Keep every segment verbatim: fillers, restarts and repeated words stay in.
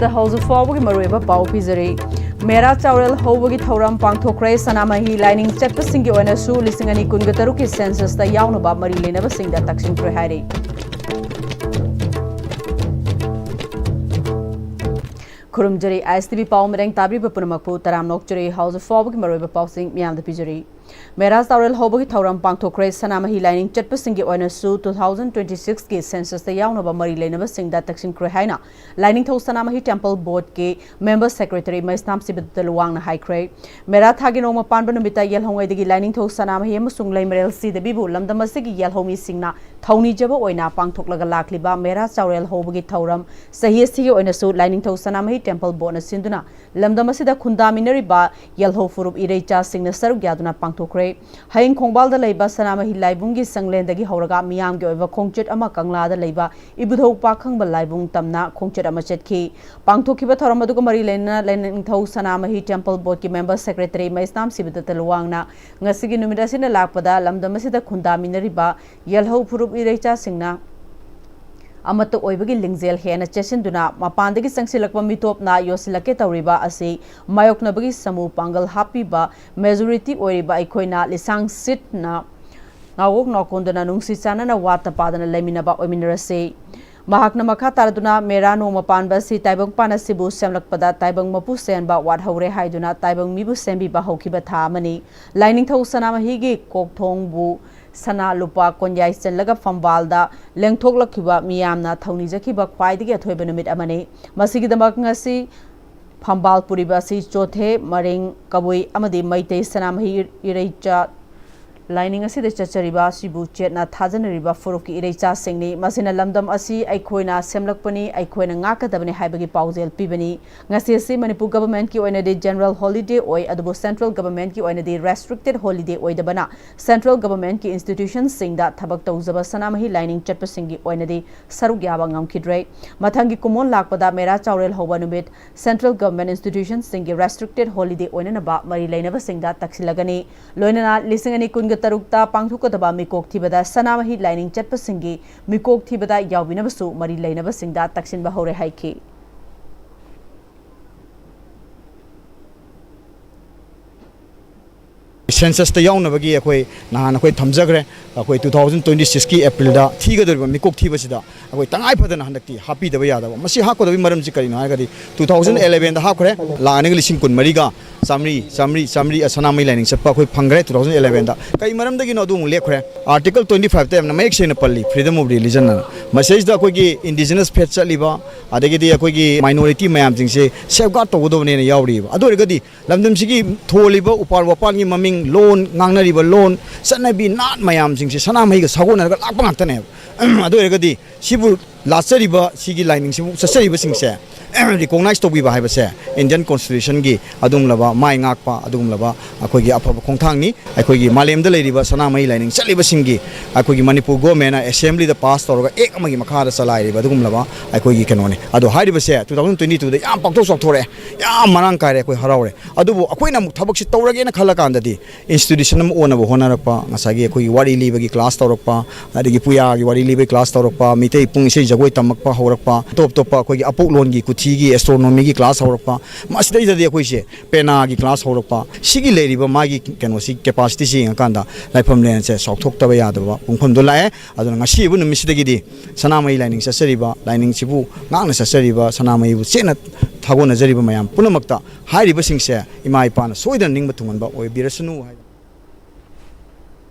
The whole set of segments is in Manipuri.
ꯗ ꯍꯧꯖꯤꯛ ꯐꯥꯎꯕꯒꯤ ꯃꯔꯨꯑꯣꯏꯕ ꯄꯥꯎ ꯄꯤꯖꯔꯤ꯫ ꯃꯦꯔꯥ ꯆꯥꯎꯔꯦꯜ ꯍꯧꯕꯒꯤ ꯊꯧꯔꯝ ꯄꯥꯡꯊꯣꯛꯈ꯭ꯔꯦ꯫ ꯁꯅꯥꯃꯍꯤ ꯂꯥꯏꯅꯤꯡ ꯆꯠꯄꯁꯤꯡꯒꯤ ꯑꯣꯏꯅꯁꯨ ꯂꯤꯁꯤꯡ ꯑꯅꯤ ꯀꯨꯟꯒ ꯇꯔꯨꯛꯀꯤ ꯁꯦꯟꯁꯁꯇ ꯌꯥꯎꯅꯕ ꯃꯔꯤ ꯂꯩꯅꯕꯁꯤꯡꯗ ꯇꯛꯁꯤꯟꯈ꯭ꯔꯦ ꯍꯥꯏꯔꯤ꯫ ꯈꯨꯔꯨꯝꯖꯔꯤ꯫ ISTV ꯄꯥꯎ ꯃꯤꯔꯦꯡ ꯇꯥꯕꯤꯔꯤꯕ ꯄꯨꯝꯅꯃꯛꯄꯨ ꯇꯔꯥꯝꯅ ꯑꯣꯛꯆꯔꯤ꯫ ꯍꯧꯖꯤꯛ ꯐꯥꯎꯕꯒꯤ ꯃꯔꯨꯑꯣꯏꯕ ꯄꯥꯎꯁꯤꯡ ꯃꯤꯌꯥꯝꯗ ꯄꯤꯖꯔꯤ꯫ ꯃꯦꯔꯥ ꯆꯥꯎꯔꯦꯜ ꯍꯧꯕꯒꯤ ꯊꯧꯔꯝ ꯄꯥꯡꯊꯣꯛꯈ꯭ꯔꯦ꯫ ꯁꯅꯥꯃꯍꯤ ꯂꯥꯏꯅꯤꯡ ꯆꯠꯄꯁꯤꯡꯒꯤ ꯑꯣꯏꯅꯁꯨ two thousand twenty six ꯀꯤ ꯁꯦꯟꯁꯁꯇ ꯌꯥꯎꯅꯕ ꯃꯔꯤ ꯂꯩꯅꯕꯁꯤꯡꯗ ꯇꯛꯁꯤꯟꯈ꯭ꯔꯦ ꯍꯥꯏꯅ ꯂꯥꯏꯅꯤꯡꯊꯧ ꯁꯅꯥꯃꯍꯤ ꯇꯦꯝꯄꯜ ꯕꯣꯔꯗꯀꯤ ꯃꯦꯝꯕꯔ ꯁꯦꯀ꯭ꯔꯦꯇꯔꯤ ꯃꯩꯁꯅꯥꯝ ꯁꯤꯕꯗꯠꯇ ꯂꯨꯋꯥꯡꯅ ꯍꯥꯏꯈ꯭ꯔꯦ꯫ ꯃꯦꯔꯥ ꯊꯥꯒꯤ ꯅꯣꯡꯃ ꯄꯥꯟꯕ ꯅꯨꯃꯤꯠꯇ ꯌꯦꯜꯍꯧꯉꯩꯗꯒꯤ ꯂꯥꯏꯅꯤꯡꯊꯧ ꯁꯅꯥꯃꯍꯤ ꯑꯃꯁꯨꯡ ꯂꯩꯃꯔꯦꯜ ꯁꯤꯗꯕꯤꯕꯨ ꯂꯝꯗꯝ ꯑꯁꯤꯒꯤ ꯌꯦꯜꯍꯧꯃꯤꯁꯤꯡꯅ ꯊꯧꯅꯤꯖꯕ ꯑꯣꯏꯅ ꯄꯥꯡꯊꯣꯛꯂꯒ ꯂꯥꯛꯂꯤꯕ ꯃꯦꯔꯥ ꯆꯥꯎꯔꯦꯜ ꯍꯧꯕꯒꯤ ꯊꯧꯔꯝ ꯆꯍꯤ ꯑꯁꯤꯒꯤ ꯑꯣꯏꯅꯁꯨ ꯂꯥꯏꯅꯤꯡꯊꯧ ꯁꯅꯥꯃꯍꯤ ꯇꯦꯝꯄꯜ ꯕꯣꯔꯗꯅ ꯁꯤꯟꯗꯨꯅ ꯂꯝꯗꯝ ꯑꯁꯤꯗ ꯈꯨꯟꯗꯥꯃꯤꯟꯅꯔꯤꯕ ꯌꯦꯜꯍꯧ ꯐꯨꯔꯨꯞ ꯏꯔꯩꯆꯥꯁꯤꯡꯅ ꯁꯔꯨꯛ ꯌꯥꯗꯨꯅ ꯄꯥꯡꯊꯣꯛꯈ꯭ꯔꯦ꯫ ꯍꯌꯦꯡ ꯈꯣꯡꯕꯥꯜꯗ ꯂꯩꯕ ꯁꯅꯥꯃꯍꯤ ꯂꯥꯏꯕꯨꯡꯒꯤ ꯁꯪꯂꯦꯟꯗꯒꯤ ꯍꯧꯔꯒ ꯃꯤꯌꯥꯝꯒꯤ ꯑꯣꯏꯕ ꯈꯣꯡꯆꯠ ꯑꯃ ꯀꯪꯂꯥꯗ ꯂꯩꯕ ꯏꯕꯨꯙꯧ ꯄꯥꯈꯪꯕ ꯂꯥꯏꯕꯨꯡ ꯇꯝꯅ ꯈꯣꯡꯆꯠ ꯑꯃ ꯆꯠꯈꯤ꯫ ꯄꯥꯡꯊꯣꯛꯈꯤꯕ ꯊꯧꯔꯝ ꯑꯗꯨꯒ ꯃꯔꯤ ꯂꯩꯅꯅ ꯂꯥꯏꯅꯤꯡꯊꯧ ꯁꯅꯥꯃꯍꯤ ꯇꯦꯝꯄꯜ ꯕꯣꯔꯗꯀꯤ ꯃꯦꯝꯕꯔ ꯁꯦꯀ꯭ꯔꯦꯇꯔꯤ ꯃꯩꯁꯅꯥꯝ ꯁꯤꯕꯗꯠꯇ ꯂꯨꯋꯥꯡꯅ ꯉꯁꯤꯒꯤ ꯅꯨꯃꯤꯠ ꯑꯁꯤꯅ ꯂꯥꯛꯄꯗ ꯂꯝꯗꯝ ꯑꯁꯤꯗ ꯈꯨꯟꯗꯥꯃꯤꯟꯅꯔꯤꯕ ꯌꯦꯜꯍꯧ ꯐꯨꯔꯨꯞ ꯏꯔꯩꯆꯥꯁꯤꯡꯅ ꯑꯃꯠꯇ ꯑꯣꯏꯕꯒꯤ ꯂꯤꯡꯖꯦꯜ ꯍꯦꯟꯅ ꯆꯦꯠꯁꯤꯟꯗꯨꯅ ꯃꯄꯥꯟꯗꯒꯤ ꯆꯪꯁꯤꯜꯂꯛꯄ ꯃꯤꯇꯣꯞꯅ ꯌꯣꯠꯁꯤꯜꯂꯛꯀꯦ ꯇꯧꯔꯤꯕ ꯑꯁꯤ ꯃꯥꯌꯣꯛꯅꯕꯒꯤ ꯁꯃꯨ ꯄꯥꯡꯒꯜ ꯍꯥꯞꯄꯤꯕ ꯃꯦꯖꯣꯔꯤꯇꯤ ꯑꯣꯏꯔꯤꯕ ꯑꯩꯈꯣꯏꯅ ꯂꯤꯁꯥꯡ ꯁꯤꯠꯅ ꯉꯥꯎꯋꯣꯛ ꯉꯥꯎꯀꯣꯟꯗꯅ ꯅꯨꯡꯁꯤ ꯆꯥꯟꯅꯅ ꯋꯥꯠꯇ ꯄꯥꯗꯅ ꯂꯩꯃꯤꯟꯅꯕ ꯑꯣꯏꯃꯤꯟꯅꯔꯁꯤ꯫ ꯃꯍꯥꯛꯅ ꯃꯈꯥ ꯇꯥꯔꯗꯨꯅ ꯃꯦꯔꯥ ꯅꯣꯡꯃ ꯄꯥꯟꯕ ꯑꯁꯤ ꯇꯥꯏꯕꯪ ꯄꯥꯟ ꯑꯁꯤꯕꯨ ꯁꯦꯝꯂꯛꯄꯗ ꯇꯥꯏꯕꯪ ꯃꯄꯨ ꯁꯦꯝꯕ ꯋꯥꯠꯍꯧꯔꯦ ꯍꯥꯏꯗꯨꯅ ꯇꯥꯏꯕꯪ ꯃꯤꯕꯨ ꯁꯦꯝꯕꯤꯕ ꯍꯧꯈꯤꯕ ꯊꯥ ꯑꯃꯅꯤ꯫ ꯂꯥꯏꯅꯤꯡꯊꯧ ꯁꯅꯥꯃꯍꯤꯒꯤ ꯀꯣꯛꯊꯣꯡꯕꯨ ꯁꯅꯥ ꯂꯨꯄꯥ ꯀꯣꯟꯌꯥꯏ ꯆꯜꯂꯒ ꯐꯝꯕꯥꯜꯗ ꯂꯦꯡꯊꯣꯛꯂꯛꯈꯤꯕ ꯃꯤꯌꯥꯝꯅ ꯊꯧꯅꯤꯖꯈꯤꯕ ꯈ꯭ꯋꯥꯏꯗꯒꯤ ꯑꯊꯣꯏꯕ ꯅꯨꯃꯤꯠ ꯑꯃꯅꯤ꯫ ꯃꯁꯤꯒꯤꯗꯃꯛ ꯉꯁꯤ ꯐꯝꯕꯥꯜ ꯄꯨꯔꯤꯕ ꯑꯁꯤ ꯆꯣꯊꯦ, ꯃꯔꯤꯡ, ꯀꯕꯨꯏ ꯑꯃꯗꯤ ꯃꯩꯇꯩ ꯁꯅꯥꯃꯍꯤ ꯏꯔꯩꯆꯥ ꯂꯥꯏꯅꯤꯡ ꯑꯁꯤꯗ ꯆꯠꯆꯔꯤꯕ ꯑꯁꯤꯕꯨ ꯆꯦꯠꯅ ꯊꯥꯖꯅꯔꯤꯕ ꯐꯨꯔꯨꯞꯀꯤ ꯏꯔꯩꯆꯥꯁꯤꯡꯅꯤ꯫ ꯃꯁꯤꯅ ꯂꯝꯗꯝ ꯑꯁꯤ ꯑꯩꯈꯣꯏꯅ ꯁꯦꯝꯂꯛꯄꯅꯤ, ꯑꯩꯈꯣꯏꯅ ꯉꯥꯛꯀꯗꯕꯅꯤ ꯍꯥꯏꯕꯒꯤ ꯄꯥꯎꯖꯦꯜ ꯄꯤꯕꯅꯤ꯫ ꯉꯁꯤ ꯑꯁꯤ ꯃꯅꯤꯄꯨꯔ ꯒꯚꯔꯟꯃꯦꯟꯠꯀꯤ ꯑꯣꯏꯅꯗꯤ ꯖꯦꯅꯔꯦꯜ ꯍꯣꯂꯤꯗꯦ ꯑꯣꯏ, ꯑꯗꯨꯕꯨ ꯁꯦꯟꯇ꯭ꯔꯦꯜ ꯒꯚꯔꯟꯃꯦꯟꯠꯀꯤ ꯑꯣꯏꯅꯗꯤ ꯔꯦꯁꯇ꯭ꯔꯤꯛꯇꯦꯗ ꯍꯣꯂꯤꯗꯦ ꯑꯣꯏꯗꯕꯅ ꯁꯦꯟꯇ꯭ꯔꯦꯜ ꯒꯚꯔꯟꯃꯦꯟꯠꯀꯤ ꯏꯟꯁꯇꯤꯇ꯭ꯌꯨꯁꯟꯁꯤꯡꯗ ꯊꯕꯛ ꯇꯧꯖꯕ ꯁꯅꯥꯃꯍꯤ ꯂꯥꯏꯅꯤꯡ ꯆꯠꯄꯁꯤꯡꯒꯤ ꯑꯣꯏꯅꯗꯤ ꯁꯔꯨꯛ ꯌꯥꯕ ꯉꯝꯈꯤꯗ꯭ꯔꯦ꯫ ꯃꯊꯪꯒꯤ ꯀꯨꯝꯑꯣꯟ ꯂꯥꯛꯄꯗ ꯃꯦꯔꯥ ꯆꯥꯎꯔꯦꯜ ꯍꯧꯕ ꯅꯨꯃꯤꯠ ꯁꯦꯟꯇ꯭ꯔꯦꯜ ꯒꯚꯔꯟꯃꯦꯟꯠ ꯏꯟꯁꯇꯤꯇ꯭ꯌꯨꯁꯟꯁꯤꯡꯒꯤ ꯔꯦꯁꯇ꯭ꯔꯤꯛꯇꯦꯗ ꯍꯣꯂꯤꯗꯦ ꯑꯣꯏꯅꯅꯕ ꯃꯔꯤ ꯂꯩꯅꯕꯁꯤꯡꯗ ꯇꯛꯁꯤꯜꯂꯒꯅꯤ꯫ ꯂꯣꯏꯅꯅ ꯂꯤꯁꯤꯡ ꯑꯅꯤ ꯀꯨꯟꯒ ꯇꯔꯨꯛꯇ ꯄꯥꯡꯊꯣꯛꯀꯗꯕ ꯃꯤꯀꯣꯛ ꯊꯤꯕꯗ ꯁꯅꯥꯃꯍꯤ ꯂꯥꯏꯅꯤꯡ ꯆꯠꯄꯁꯤꯡꯒꯤ ꯃꯤꯀꯣꯛ ꯊꯤꯕꯗ ꯌꯥꯎꯕꯤꯅꯕꯁꯨ ꯃꯔꯤ ꯂꯩꯅꯕꯁꯤꯡꯗ ꯇꯛꯁꯤꯟꯕ ꯍꯧꯔꯦ ꯍꯥꯏꯈꯤ꯫ ꯁꯦꯟꯁꯁꯇ ꯌꯥꯎꯅꯕꯒꯤ ꯑꯩꯈꯣꯏ ꯅꯍꯥꯟ ꯑꯩꯈꯣꯏ ꯊꯝꯖꯈ꯭ꯔꯦ꯫ ꯑꯩꯈꯣꯏ ꯇꯨ ꯊꯥꯎꯖꯟ ꯇ꯭ꯋꯦꯟꯇꯤ ꯁꯤꯛꯁꯀꯤ ꯑꯦꯄ꯭ꯔꯤꯜꯗ ꯊꯤꯒꯗꯧꯔꯤꯕ ꯃꯤꯀꯣꯛ ꯊꯤꯕꯁꯤꯗ ꯑꯩꯈꯣꯏ ꯇꯉꯥꯏ ꯐꯗꯅ ꯍꯟꯗꯛꯇꯤ ꯍꯥꯞꯄꯤꯗꯕ ꯌꯥꯗꯕ꯫ ꯃꯁꯤ ꯍꯥꯞꯀꯗꯕꯒꯤ ꯃꯔꯝꯁꯤ ꯀꯔꯤꯅꯣ ꯍꯥꯏꯔꯒꯗꯤ, ꯇꯨ ꯊꯥꯎꯖꯟ ꯑꯦꯂꯦꯚꯦꯟꯗ ꯍꯥꯞꯈ꯭ꯔꯦ, ꯂꯥꯛ ꯑꯅꯤꯒ ꯂꯤꯁꯤꯡ ꯀꯨꯟꯃꯔꯤꯒ ꯆꯥꯝꯃꯔꯤ, ꯆꯥꯝꯃꯔꯤ, ꯆꯥꯝꯃꯔꯤ ꯁꯅꯥꯃꯍꯤ ꯂꯥꯏꯅꯤꯡ ꯆꯠꯄ ꯑꯩꯈꯣꯏ ꯐꯪꯈ꯭ꯔꯦ ꯇꯨ ꯊꯥꯎꯖꯟ ꯑꯦꯂꯦꯚꯦꯟꯗ꯫ ꯀꯩ ꯃꯔꯝꯗꯒꯤꯅꯣ ꯑꯗꯨ ꯑꯃꯨꯛ ꯂꯦꯞꯈ꯭ꯔꯦ? ꯑꯥꯔꯇꯤꯀꯜ ꯇ꯭ꯋꯦꯟꯇꯤ ꯐꯥꯏꯚꯇ ꯌꯥꯝꯅ ꯃꯌꯦꯛ ꯁꯦꯡꯅ ꯄꯜꯂꯤ, freedom of religion ꯑꯅ꯫ ꯃꯁꯤꯗꯩꯁꯤꯗ ꯑꯩꯈꯣꯏꯒꯤ indigenous faith ꯆꯠꯂꯤꯕ, ꯑꯗꯒꯤꯗꯤ ꯑꯩꯈꯣꯏꯒꯤ minority ꯃꯌꯥꯝꯁꯤꯡꯁꯦ safeguard ꯇꯧꯒꯗꯕꯅꯦꯅ ꯌꯥꯎꯔꯤꯕ꯫ ꯑꯗꯨ ꯑꯣꯏꯔꯒꯗꯤ ꯂꯝꯗꯝꯁꯤꯒꯤ ꯊꯣꯜꯂꯤꯕ ꯎꯄꯥꯜ ꯋꯥꯄꯥꯜꯒꯤ ꯃꯃꯤꯡ, ꯂꯣꯟ, ꯉꯥꯡꯅꯔꯤꯕ ꯂꯣꯟ, ꯆꯠꯅꯕꯤ, ꯅꯥꯠ ꯃꯌꯥꯝꯁꯤꯡꯁꯦ ꯁꯅꯥꯃꯍꯤꯒ ꯁꯥꯒꯣꯟꯅꯔꯒ ꯂꯥꯛꯄ ꯉꯥꯛꯇꯅꯦꯕ꯫ ꯑꯗꯨ ꯑꯣꯏꯔꯒꯗꯤ ꯁꯤꯕꯨ ꯂꯥꯠꯆꯔꯤꯕ, ꯁꯤꯒꯤ ꯂꯥꯏꯅꯤꯡꯁꯤꯕꯨ ꯆꯠꯆꯔꯤꯕꯁꯤꯡꯁꯦ recognize ꯇꯧꯕꯤꯕ ꯍꯥꯏꯕꯁꯦ Indian Constitutionꯒꯤ ꯑꯗꯨꯒꯨꯝꯂꯕ ꯃꯥꯏ ꯉꯥꯛꯄ, ꯑꯗꯨꯒꯨꯝꯂꯕ ꯑꯩꯈꯣꯏꯒꯤ ꯑꯐꯕ ꯈꯣꯡꯊꯥꯡꯅꯤ꯫ ꯑꯩꯈꯣꯏꯒꯤ ꯃꯥꯂꯦꯝꯗ ꯂꯩꯔꯤꯕ ꯁꯅꯥꯃꯍꯤ ꯂꯥꯏꯅꯤꯡ ꯆꯠꯂꯤꯕꯁꯤꯡꯒꯤ ꯑꯩꯈꯣꯏꯒꯤ ꯃꯅꯤꯄꯨꯔ ꯒꯣꯔꯃꯦꯟꯅ ꯑꯦꯁꯦꯝꯕ꯭ꯂꯤꯗ ꯄꯥꯁ ꯇꯧꯔꯒ ꯑꯦꯛ ꯑꯃꯒꯤ ꯃꯈꯥꯗ ꯆꯂꯥꯏꯔꯤꯕ ꯑꯗꯨꯒꯨꯝꯂꯕ ꯑꯩꯈꯣꯏꯒꯤ ꯀꯩꯅꯣꯅꯤ꯫ ꯑꯗꯣ ꯍꯥꯏꯔꯤꯕꯁꯦ ꯇꯨ ꯊꯥꯎꯖꯟ ꯇ꯭ꯋꯦꯟꯇꯤ ꯇꯨꯗ ꯌꯥꯝ ꯄꯥꯛꯊꯣꯛ ꯆꯥꯎꯊꯣꯔꯛꯑꯦ, ꯌꯥꯝ ꯃꯔꯥꯡ ꯀꯥꯏꯔꯦ, ꯑꯩꯈꯣꯏ ꯍꯔꯥꯎꯔꯦ꯫ ꯑꯗꯨꯕꯨ ꯑꯩꯈꯣꯏꯅ ꯑꯃꯨꯛ ꯊꯕꯛꯁꯤ ꯇꯧꯔꯒꯦꯅ ꯈꯜꯂ ꯀꯥꯟꯗꯗꯤ institution ꯑꯃ ꯑꯣꯟꯅꯕ ꯍꯣꯠꯅꯔꯛꯄ, ꯉꯁꯥꯏꯒꯤ ꯑꯩꯈꯣꯏꯒꯤ ꯋꯥꯔꯤ ꯂꯤꯕꯒꯤ class ꯇꯧꯔꯛꯄ, ꯑꯗꯒꯤ ꯄꯨꯌꯥꯒꯤ ꯋꯥꯔꯤ ꯂꯤꯕꯒꯤ class ꯇꯧꯔꯛꯄ, ꯃꯤꯇꯩ ꯄꯨꯡ ꯏꯁꯩ ꯖꯒꯣꯏ ꯇꯝꯃꯛꯄ ꯍꯧꯔꯛꯄ, ꯑꯇꯣꯞ ꯑꯇꯣꯞꯄ ꯑꯩꯈꯣꯏꯒꯤ ꯑꯄꯣꯛꯂꯣꯟꯒꯤ ꯀꯨꯊꯤꯒꯤ astronomyꯒꯤ class ꯍꯧꯔꯛꯄ, ꯃꯁꯤꯗꯩꯗꯗꯤ ꯑꯩꯈꯣꯏꯁꯦ ꯄꯦꯅꯥꯒꯤ class ꯍꯧꯔꯛꯄ, ꯁꯤꯒꯤ ꯂꯩꯔꯤꯕ ꯃꯥꯒꯤ ꯀꯩꯅꯣꯁꯤ, capacityꯁꯤ ꯌꯦꯡꯉꯀꯥꯟꯗ ꯂꯥꯏꯐꯝꯂꯦꯟꯁꯦ ꯆꯥꯎꯊꯣꯛꯇꯕ ꯌꯥꯗꯕ ꯄꯨꯡꯐꯝꯗꯣ ꯂꯥꯛꯑꯦ꯫ ꯑꯗꯨꯅ ꯉꯁꯤ ꯑꯣꯏꯕ ꯅꯨꯃꯤꯠꯁꯤꯗꯒꯤꯗꯤ ꯁꯅꯥꯃꯍꯤ ꯂꯥꯏꯅꯤꯡ ꯆꯠꯆꯔꯤꯕ, ꯂꯥꯏꯅꯤꯡꯁꯤꯕꯨ ꯉꯥꯛꯅ ꯆꯠꯆꯔꯤꯕ, ꯁꯅꯥꯃꯍꯤꯕꯨ ꯆꯦꯠꯅ ꯊꯥꯒꯣꯟꯅꯖꯔꯤꯕ ꯃꯌꯥꯝ ꯄꯨꯝꯅꯃꯛꯇ ꯍꯥꯏꯔꯤꯕꯁꯤꯡꯁꯦ ꯏꯃꯥ ꯏꯄꯥꯅ ꯁꯣꯏꯗꯅ ꯅꯤꯡꯕ ꯊꯨꯡꯍꯟꯕ ꯑꯣꯏꯕꯤꯔꯁꯅꯨ ꯍꯥꯏꯅ꯫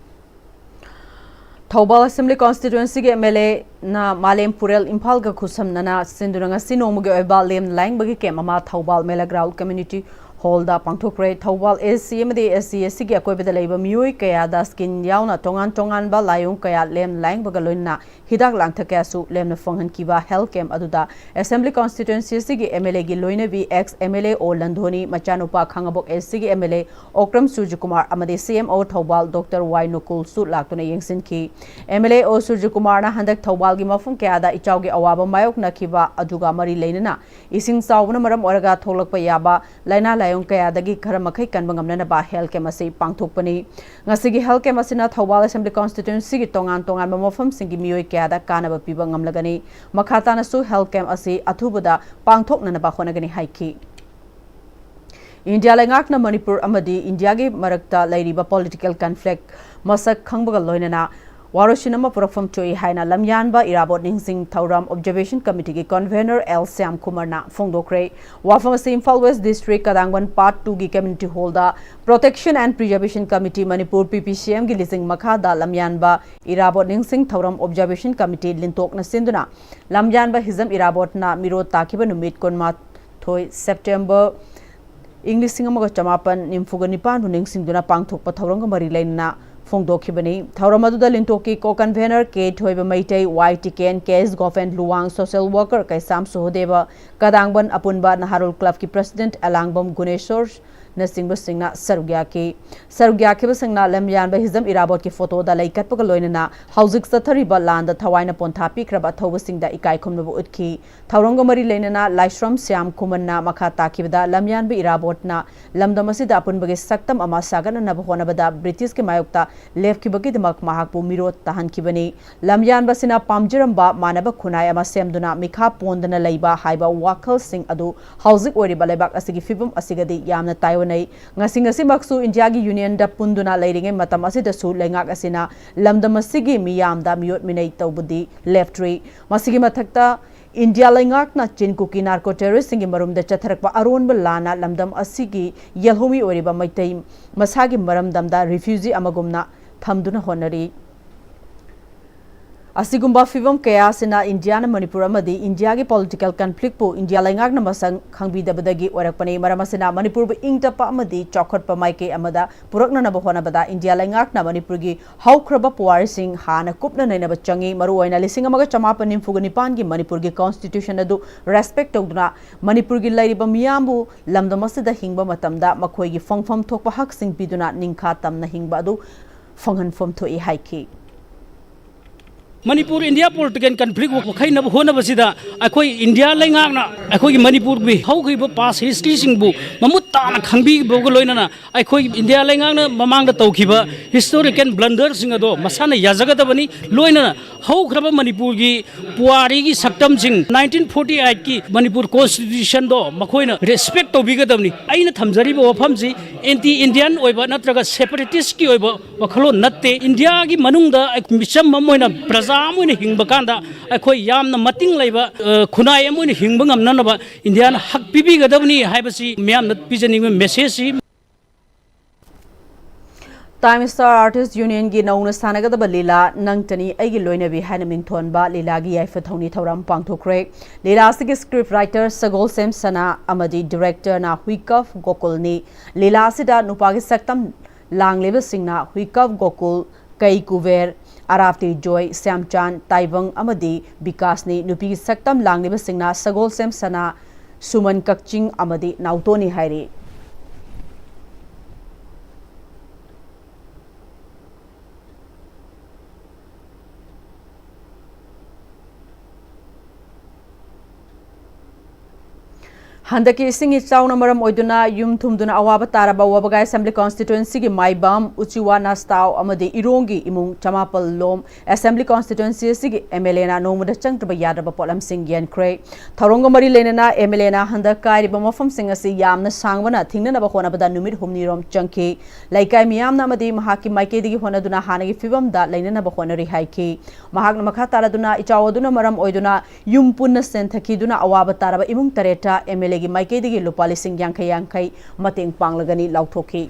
ꯊꯧꯕꯥꯜ Assembly Constituencyꯒꯤ MLAꯅ ꯃꯥꯂꯦꯝ ꯄꯨꯔꯦꯜ ꯏꯝꯐꯥꯜꯒ ꯈꯨꯠꯁꯝꯅꯅ ꯁꯤꯟꯗꯨꯅ ꯉꯁꯤ ꯅꯣꯡꯃꯒꯤ ꯑꯣꯏꯕ ꯂꯦꯝ ꯂꯥꯏꯌꯦꯡꯕꯒꯤ camp ꯑꯃ ꯊꯧꯕꯥꯜ ꯃꯦꯂꯥꯒ꯭ꯔꯥꯎꯜ Community Hallꯗ ꯄꯥꯡꯊꯣꯛꯈ꯭ꯔꯦ꯫ ꯊꯧꯕꯥꯜ AC ꯑꯃꯗꯤ SC SCꯒꯤ ꯑꯀꯣꯏꯕꯗ ꯂꯩꯕ ꯃꯤꯑꯣꯏ ꯀꯌꯥꯗ skin ꯌꯥꯎꯅ ꯇꯣꯉꯥꯟ ꯇꯣꯉꯥꯟꯕ ꯂꯥꯏꯑꯣꯡ ꯀꯌꯥ ꯂꯦꯝ ꯂꯥꯏꯌꯦꯡꯕꯒ ꯂꯣꯏꯅꯅ ꯍꯤꯗꯥꯛ ꯂꯥꯡꯊꯛ ꯀꯌꯥꯁꯨ ꯂꯦꯝꯅ ꯐꯪꯍꯟꯈꯤꯕ health camp ꯑꯗꯨꯗ Assembly Constituencyꯒꯤ MLAꯒꯤ ꯂꯣꯏꯅꯕꯤ ex MLA ꯑꯣ ꯂꯟꯙꯣꯅꯤ, ꯃꯆꯥꯅꯨꯄꯥ ꯈꯥꯉꯕꯣꯛ SCꯒꯤ MLA ꯑꯣꯀ꯭ꯔꯝ ꯁꯨꯔꯖꯀꯨꯃꯥꯔ ꯑꯃꯗꯤ CMO ꯊꯧꯕꯥꯜ ꯗꯣꯛꯇꯔ ꯋꯥꯏ ꯅꯨꯀꯨꯜꯁꯨ ꯂꯥꯛꯇꯨꯅ ꯌꯦꯡꯁꯤꯟꯈꯤ꯫ MLA ꯑꯣ ꯁꯨꯔꯖꯀꯨꯃꯥꯔꯅ ꯍꯟꯗꯛ ꯊꯧꯕꯥꯜꯒꯤ ꯃꯐꯝ ꯀꯌꯥꯗ ꯏꯆꯥꯎꯒꯤ ꯑꯋꯥꯕ ꯃꯥꯌꯣꯛꯅꯈꯤꯕ ꯑꯗꯨꯒ ꯃꯔꯤ ꯂꯩꯅꯅ ꯏꯁꯤꯡ ꯆꯥꯎꯕꯅ ꯃꯔꯝ ꯑꯣꯏꯔꯒ ꯊꯣꯛꯂꯛꯄ ꯌꯥꯕ ꯂꯥꯏꯅꯥ ꯂꯥꯏꯑꯣꯡ ꯀꯌꯥꯗꯒꯤ ꯈꯔ ꯃꯈꯩ ꯀꯟꯕ ꯉꯝꯅꯅꯕ health camp ꯑꯁꯤ ꯄꯥꯡꯊꯣꯛꯄꯅꯤ꯫ ꯉꯁꯤꯒꯤ health camp ꯑꯁꯤꯅ ꯊꯧꯕꯥꯜ Assembly Constituencyꯒꯤ ꯇꯣꯉꯥꯟ ꯇꯣꯉꯥꯟꯕ ꯃꯐꯝꯁꯤꯡꯒꯤ ꯃꯤꯑꯣꯏ ꯀꯌꯥꯗ ꯀꯥꯟꯅꯕ ꯄꯤꯕ ꯉꯝꯂꯒꯅꯤ꯫ ꯃꯈꯥ ꯇꯥꯅꯁꯨ health camp ꯑꯁꯤ ꯑꯊꯨꯕꯗ ꯄꯥꯡꯊꯣꯛꯅꯅꯕ ꯍꯣꯠꯅꯒꯅꯤ ꯍꯥꯏꯈꯤ꯫ ꯏꯟꯗꯤꯌꯥ ꯂꯩꯉꯥꯛꯅ ꯃꯅꯤꯄꯨꯔ ꯑꯃꯗꯤ ꯏꯟꯗꯤꯌꯥꯒꯤ ꯃꯔꯛꯇ ꯂꯩꯔꯤꯕ political conflict ꯃꯁꯛ ꯈꯪꯕꯒ ꯂꯣꯏꯅꯅ ꯋꯥꯔꯣꯏꯁꯤꯟ ꯑꯃ ꯄꯨꯔꯛꯐꯝ ꯊꯣꯛꯏ ꯍꯥꯏꯅ ꯂꯝꯌꯥꯟꯕ ꯏꯔꯥꯕꯣꯠ ꯅꯤꯡꯁꯤꯡ ꯊꯧꯔꯝ Observation Committeeꯒꯤ convenor ꯑꯦꯜ ꯁ꯭ꯌꯥꯝ ꯀꯨꯃꯥꯔꯅ ꯐꯣꯡꯗꯣꯛꯈ꯭ꯔꯦ꯫ ꯋꯥꯐꯝ ꯑꯁꯤ Imphal West District ꯀꯗꯥꯡꯕꯟ Part Twoꯒꯤ community hallꯗ Protection and Preservation Committee Manipur, PPCMꯒꯤ ꯂꯤꯆꯤꯡ ꯃꯈꯥꯗ ꯂꯝꯌꯥꯟꯕ ꯏꯔꯥꯕꯣꯠ ꯅꯤꯡꯁꯤꯡ ꯊꯧꯔꯝ Observation Committee ꯂꯤꯟꯇꯣꯛꯅ ꯁꯤꯟꯗꯨꯅ ꯂꯝꯌꯥꯟꯕ ꯍꯤꯖꯝ ꯏꯔꯥꯕꯣꯠꯅ ꯃꯤꯔꯣꯠ ꯇꯥꯈꯤꯕ ꯅꯨꯃꯤꯠ ꯀꯨꯟꯃꯥꯊꯣꯏ September ꯏꯪ ꯂꯤꯁꯤꯡ ꯑꯃꯒ ꯆꯃꯥꯄꯟ ꯅꯤꯐꯨꯒ ꯅꯤꯄꯥꯟꯕꯨ ꯅꯤꯡꯁꯤꯡꯗꯨꯅ ꯄꯥꯡꯊꯣꯛꯄ ꯊꯧꯔꯝꯒ ꯃꯔꯤ ꯂꯩꯅꯅ ꯐꯣꯡꯗꯣꯛꯈꯤꯕꯅꯤ꯫ ꯊꯧꯔꯝ ꯑꯗꯨꯗ ꯂꯤꯟꯇꯣꯛꯀꯤ co-convenor ꯀꯦ ꯊꯣꯏꯕ ꯃꯩꯇꯩ, ꯋꯥꯏ ꯇꯤꯀꯦꯟ, ꯀꯦ ꯑꯦꯁ ꯒꯣꯐꯦꯟ ꯂꯨꯋꯥꯡ, social worker ꯀꯩꯁꯥꯝ ꯁꯨꯍꯗꯦꯕ, ꯀꯗꯥꯡꯕꯟ ꯑꯄꯨꯟꯕ ꯅꯍꯥꯔꯣꯜ clubꯀꯤ president ꯑꯦꯂꯥꯡꯕꯝ ꯒꯨꯅꯦꯁꯣꯔꯅꯆꯤꯡꯕꯁꯤꯡꯅ ꯁꯔꯨꯛ ꯌꯥꯈꯤ꯫ ꯁꯔꯨꯛ ꯌꯥꯈꯤꯕꯁꯤꯡꯅ ꯂꯝꯌꯥꯟꯕ ꯍꯤꯖꯝ ꯏꯔꯥꯕꯣꯠꯀꯤ photoꯗ ꯂꯩ ꯀꯠꯄꯒ ꯂꯣꯏꯅꯅ ꯍꯧꯖꯤꯛ ꯆꯠꯊꯔꯤꯕ ꯂꯥꯟꯗ ꯊꯋꯥꯏꯅ ꯄꯣꯟꯊꯥ ꯄꯤꯈ꯭ꯔꯕ ꯑꯊꯧꯕꯁꯤꯡꯗ ꯏꯀꯥꯏ ꯈꯨꯝꯅꯕ ꯎꯠꯈꯤ꯫ ꯊꯧꯔꯝꯒ ꯃꯔꯤ ꯂꯩꯅꯅ ꯂꯥꯏꯁ꯭ꯔꯝ ꯁ꯭ꯌꯥꯝ ꯀꯨꯃꯟꯅ ꯃꯈꯥ ꯇꯥꯈꯤꯕꯗ ꯂꯝꯌꯥꯟꯕ ꯏꯔꯥꯕꯣꯠꯅ ꯂꯝꯗꯝ ꯑꯁꯤꯗ ꯑꯄꯨꯟꯕꯒꯤ ꯁꯛꯇꯝ ꯑꯃ ꯁꯥꯒꯠꯅꯅꯕ ꯍꯣꯠꯅꯕꯗ ꯕ꯭ꯔꯤꯇꯤꯁꯀꯤ ꯃꯥꯌꯣꯛꯇ ꯂꯦꯞꯈꯤꯕꯒꯤꯗꯃꯛ ꯃꯍꯥꯛꯄꯨ ꯃꯤꯔꯣꯠ ꯇꯥꯍꯟꯈꯤꯕꯅꯤ꯫ ꯂꯝꯌꯥꯟꯕꯁꯤꯅ ꯄꯥꯝꯖꯔꯝꯕ ꯃꯥꯟꯅꯕ ꯈꯨꯟꯅꯥꯏ ꯑꯃ ꯁꯦꯝꯗꯨꯅ ꯃꯤꯈꯥ ꯄꯣꯟꯗꯅ ꯂꯩꯕ ꯍꯥꯏꯕ ꯋꯥꯈꯜꯁꯤꯡ ꯑꯗꯨ ꯍꯧꯖꯤꯛ ꯑꯣꯏꯔꯤꯕ ꯂꯩꯕꯥꯛ ꯑꯁꯤꯒꯤ ꯐꯤꯕꯝ ꯑꯁꯤꯒꯗꯤ ꯌꯥꯝꯅ ꯇꯥꯏꯑꯣꯟꯅꯩ꯫ ꯉꯁꯤ ꯉꯁꯤꯃꯛꯁꯨ ꯏꯟꯗꯤꯌꯥꯒꯤ ꯌꯨꯅꯤꯌꯟꯗ ꯄꯨꯟꯗꯨꯅ ꯂꯩꯔꯤꯉꯩ ꯃꯇꯝ ꯑꯁꯤꯗꯁꯨ ꯂꯩꯉꯥꯛ ꯑꯁꯤꯅ ꯂꯝꯗꯝ ꯑꯁꯤꯒꯤ ꯃꯤꯌꯥꯝꯗ ꯃꯤꯑꯣꯠ ꯃꯤꯅꯩ ꯇꯧꯕꯗꯤ ꯂꯦꯞꯇ꯭ꯔꯤ꯫ ꯃꯁꯤꯒꯤ ꯃꯊꯛꯇ ꯏꯟꯗꯤꯌꯥ ꯂꯩꯉꯥꯛꯅ ꯆꯤꯟ ꯀꯨꯀꯤ narco terroristꯁꯤꯡꯒꯤ ꯃꯔꯨꯝꯗ ꯆꯠꯊꯔꯛꯄ ꯑꯔꯣꯟꯕ ꯂꯥꯟꯅ ꯂꯝꯗꯝ ꯑꯁꯤꯒꯤ ꯌꯦꯜꯍꯧꯃꯤ ꯑꯣꯏꯔꯤꯕ ꯃꯩꯇꯩ ꯃꯁꯥꯒꯤ ꯃꯔꯝꯗꯝꯗ refugee ꯑꯃꯒꯨꯝꯅ ꯊꯝꯗꯨꯅ ꯍꯣꯠꯅꯔꯤ꯫ ꯑꯁꯤꯒꯨꯝꯕ ꯐꯤꯚꯝ ꯀꯌꯥ ꯑꯁꯤꯅ ꯏꯟꯗꯤꯌꯥꯅ ꯃꯅꯤꯄꯨꯔ ꯑꯃꯗꯤ ꯏꯟꯗꯤꯌꯥꯒꯤ political conflictꯄꯨ ꯏꯟꯗꯤꯌꯥ ꯂꯩꯉꯥꯛꯅ ꯃꯁꯛ ꯈꯪꯕꯤꯗꯕꯗꯒꯤ ꯑꯣꯏꯔꯛꯄꯅꯤ꯫ ꯃꯔꯝ ꯑꯁꯤꯅ ꯃꯅꯤꯄꯨꯔꯕꯨ ꯏꯪ ꯇꯞꯄ ꯑꯃꯗꯤ ꯆꯥꯎꯈꯠꯄ ꯃꯥꯏꯀꯩ ꯑꯃꯗ ꯄꯨꯔꯛꯅꯅꯕ ꯍꯣꯠꯅꯕꯗ ꯏꯟꯗꯤꯌꯥ ꯂꯩꯉꯥꯛꯅ ꯃꯅꯤꯄꯨꯔꯒꯤ ꯍꯧꯈ꯭ꯔꯕ ꯄꯨꯋꯥꯔꯤꯁꯤꯡ ꯍꯥꯟꯅ ꯀꯨꯞꯅ ꯅꯩꯅꯕ ꯆꯪꯏ꯫ ꯃꯔꯨꯑꯣꯏꯅ ꯂꯤꯁꯤꯡ ꯑꯃꯒ ꯆꯃꯥꯄꯟ ꯅꯤꯐꯨꯒ ꯅꯤꯄꯥꯟꯒꯤ ꯃꯅꯤꯄꯨꯔꯒꯤ constitution ꯑꯗꯨ respect ꯇꯧꯗꯨꯅ ꯃꯅꯤꯄꯨꯔꯒꯤ ꯂꯩꯔꯤꯕ ꯃꯤꯌꯥꯝꯕꯨ ꯂꯝꯗꯝ ꯑꯁꯤꯗ ꯍꯤꯡꯕ ꯃꯇꯝꯗ ꯃꯈꯣꯏꯒꯤ ꯐꯪꯐꯝ ꯊꯣꯛꯄ ꯍꯛꯁꯤꯡ ꯄꯤꯗꯨꯅ ꯅꯤꯡꯈꯥ ꯇꯝꯅ ꯍꯤꯡꯕ ꯑꯗꯨ ꯐꯪꯍꯟꯐꯝ ꯊꯣꯛꯏ ꯍꯥꯏꯈꯤ꯫ ꯃꯅꯤꯄꯨꯔ ꯏꯟꯗꯤꯌꯥ ꯄꯣꯂꯤꯇꯤꯀꯦꯜ ꯀꯟꯐ꯭ꯂꯤꯛ ꯋꯥꯈꯩꯅꯕ ꯍꯣꯠꯅꯕꯁꯤꯗ ꯑꯩꯈꯣꯏ ꯏꯟꯗꯤꯌꯥ ꯂꯩꯉꯥꯛꯅ ꯑꯩꯈꯣꯏꯒꯤ ꯃꯅꯤꯄꯨꯔꯒꯤ ꯍꯧꯈꯤꯕ ꯄꯥꯁ ꯍꯤꯁꯇ꯭ꯔꯤꯁꯤꯡꯕꯨ ꯃꯃꯨꯠ ꯇꯥꯅ ꯈꯪꯕꯤꯕꯒ ꯂꯣꯏꯅꯅ ꯑꯩꯈꯣꯏ ꯏꯟꯗꯤꯌꯥ ꯂꯩꯉꯥꯛꯅ ꯃꯃꯥꯡꯗ ꯇꯧꯈꯤꯕ ꯍꯤꯁꯇꯣꯔꯤꯀꯦꯜ ꯕ꯭ꯂꯟꯗꯔꯁꯤꯡ ꯑꯗꯣ ꯃꯁꯥꯅ ꯌꯥꯖꯒꯗꯕꯅꯤ꯫ ꯂꯣꯏꯅꯅ ꯍꯧꯈ꯭ꯔꯕ ꯃꯅꯤꯄꯨꯔꯒꯤ ꯄꯨꯋꯥꯔꯤꯒꯤ ꯁꯛꯇꯝꯁꯤꯡ, ꯅꯥꯏꯟꯇꯤꯟ ꯐꯣꯔꯇꯤ ꯑꯩꯠꯀꯤ ꯃꯅꯤꯄꯨꯔ ꯀꯣꯟꯁꯇꯤꯇ꯭ꯌꯨꯁꯟꯗꯣ ꯃꯈꯣꯏꯅ ꯔꯦꯁꯄꯦꯛ ꯇꯧꯕꯤꯒꯗꯕꯅꯤ꯫ ꯑꯩꯅ ꯊꯝꯖꯔꯤꯕ ꯋꯥꯐꯝꯁꯤ ꯑꯦꯟꯇꯤ ꯏꯟꯗꯤꯌꯟ ꯑꯣꯏꯕ ꯅꯠꯇ꯭ꯔꯒ ꯁꯦꯄꯔꯦꯇꯤꯁꯀꯤ ꯑꯣꯏꯕ ꯋꯥꯈꯜꯂꯣꯟ ꯅꯠꯇꯦ꯫ ꯏꯟꯗꯤꯌꯥꯒꯤ ꯃꯅꯨꯡꯗ ꯃꯤꯆꯝ ꯑꯃ ꯑꯣꯏꯅ, ꯄ꯭ꯔꯖꯥ ꯑꯃ ꯑꯣꯏꯅ ꯍꯤꯡꯕ ꯀꯥꯟꯗ ꯑꯩꯈꯣꯏ ꯌꯥꯝꯅ ꯃꯇꯤꯡ ꯂꯩꯕ, ꯑ, ꯈꯨꯟꯅꯥꯏ ꯑꯃ ꯑꯣꯏꯅ ꯍꯤꯡꯕ ꯉꯝꯅꯅꯕ ꯏꯟꯗꯤꯌꯥꯅ ꯍꯛ ꯄꯤꯕꯤꯒꯗꯕꯅꯤ ꯍꯥꯏꯕꯁꯤ ꯃꯤꯌꯥꯝꯅ ꯄꯤꯖꯅꯤꯡꯕ ꯃꯦꯁꯦꯖꯁꯤ꯫ ꯇꯥꯏꯝ ꯁ꯭ꯇꯥꯔ ꯑꯥꯔꯇꯤꯁ ꯌꯨꯅꯤꯌꯟꯒꯤ ꯅꯧꯅ ꯁꯥꯟꯅꯒꯗꯕ ꯂꯤꯂꯥ ꯅꯪꯇꯅꯤ ꯑꯩꯒꯤ ꯂꯣꯏꯅꯕꯤ ꯍꯥꯏꯅ ꯃꯤꯡꯊꯣꯟꯕ ꯂꯤꯂꯥꯒꯤ ꯌꯥꯏꯐ ꯊꯧꯅꯤ ꯊꯧꯔꯝ ꯄꯥꯡꯊꯣꯛꯈ꯭ꯔꯦ꯫ ꯂꯤꯂꯥ ꯑꯁꯤꯒꯤ ꯁ꯭ꯀ꯭ꯔꯤꯞ ꯔꯥꯏꯇꯔ ꯁꯒꯣꯜꯁꯦꯝ ꯁꯅꯥ ꯑꯃꯗꯤ ꯗꯤꯔꯦꯛꯇꯔꯅ ꯍꯨꯏꯀꯞ ꯒꯣꯀꯨꯜꯅꯤ꯫ ꯂꯤꯂꯥ ꯑꯁꯤꯗ ꯅꯨꯄꯥꯒꯤ ꯁꯛꯇꯝ ꯂꯥꯡꯂꯤꯕꯁꯤꯡꯅ ꯍꯨꯏꯀꯞ ꯒꯣꯀꯨꯜ, ꯀꯩ ꯀꯨꯕꯦꯔ, ꯑꯔꯥꯞꯇꯤ ꯖꯣꯏ, ꯁ꯭ꯌꯥꯝꯆꯥꯟ, ꯇꯥꯏꯕꯪ ꯑꯃꯗꯤ ꯕꯤꯀꯥꯁꯅꯤ꯫ ꯅꯨꯄꯤꯒꯤ ꯁꯛꯇꯝ ꯂꯥꯡꯂꯤꯕꯁꯤꯡꯅ ꯁꯒꯣꯜꯁꯦꯝ ꯁꯅꯥ, ꯁꯨꯃꯟ ꯀꯛꯆꯤꯡ ꯑꯃꯗꯤ ꯅꯥꯎꯇꯣꯟꯅꯤ ꯍꯥꯏꯔꯤ꯫ ꯍꯟꯗꯛꯀꯤ ꯏꯁꯤꯡ ꯏꯆꯥꯎꯅ ꯃꯔꯝ ꯑꯣꯏꯗꯨꯅ ꯌꯨꯝ ꯊꯨꯝꯗꯨꯅ ꯑꯋꯥꯕ ꯇꯥꯔꯕ ꯋꯥꯕꯒꯥꯏ ꯑꯦꯁꯦꯝꯕ꯭ꯂꯤ ꯀꯣꯟꯁꯇꯤꯇ꯭ꯋꯦꯟꯁꯤꯒꯤ ꯃꯥꯏꯕꯝ ꯎꯆꯤꯋꯥ ꯅꯥꯁꯇꯥꯎ ꯑꯃꯗꯤ ꯏꯔꯣꯡꯒꯤ ꯏꯃꯨꯡ ꯆꯃꯥꯄꯜ ꯂꯣꯝ ꯑꯦꯁꯦꯝꯕ꯭ꯂꯤ ꯀꯣꯟꯁꯇꯤꯇ꯭ꯋꯦꯟꯁꯤ ꯑꯁꯤꯒꯤ ꯑꯦꯝ ꯑꯦꯜ ꯑꯦꯅ ꯅꯣꯡꯃꯗ ꯆꯪꯗ꯭ꯔꯕ ꯌꯥꯗ꯭ꯔꯕ ꯄꯣꯠꯂꯝꯁꯤꯡ ꯌꯦꯟꯈ꯭ꯔꯦ꯫ ꯊꯧꯔꯝꯒ ꯃꯔꯤ ꯂꯩꯅꯅ ꯑꯦꯝ ꯑꯦꯜ ꯑꯦꯅ ꯍꯟꯗꯛ ꯀꯥꯏꯔꯤꯕ ꯃꯐꯝꯁꯤꯡ ꯑꯁꯤ ꯌꯥꯝꯅ ꯁꯥꯡꯕꯅ ꯊꯤꯡꯅꯅꯕ ꯍꯣꯠꯅꯕꯗ ꯅꯨꯃꯤꯠ ꯍꯨꯝꯅꯤꯔꯣꯝ ꯆꯪꯈꯤ꯫ ꯂꯩꯀꯥꯏ ꯃꯤꯌꯥꯝꯅ ꯑꯃꯗꯤ ꯃꯍꯥꯛꯀꯤ ꯃꯥꯏꯀꯩꯗꯒꯤ ꯍꯣꯠꯅꯗꯨꯅ ꯍꯥꯟꯅꯒꯤ ꯐꯤꯕꯝꯗ ꯂꯩꯅꯅꯕ ꯍꯣꯠꯅꯔꯤ ꯍꯥꯏꯈꯤ꯫ ꯃꯍꯥꯛꯅ ꯃꯈꯥ ꯇꯥꯔꯗꯨꯅ ꯏꯆꯥꯎ ꯑꯗꯨꯅ ꯃꯔꯝ ꯑꯣꯏꯗꯨꯅ ꯌꯨꯝ ꯄꯨꯟꯅ ꯆꯦꯟꯊꯈꯤꯗꯨꯅ ꯑꯋꯥꯕ ꯇꯥꯔꯕ ꯏꯃꯨꯡ ꯇꯔꯦꯠꯇ ꯑꯦꯝ ꯑꯦꯜ ꯑꯦꯒꯤ ꯃꯥꯏꯀꯩꯗꯒꯤ ꯂꯨꯄꯥ ꯂꯤꯁꯤꯡ ꯌꯥꯡꯈꯩ ꯌꯥꯡꯈꯩ ꯃꯇꯦꯡ ꯄꯥꯡꯂꯒꯅꯤ ꯂꯥꯎꯊꯣꯛꯈꯤ꯫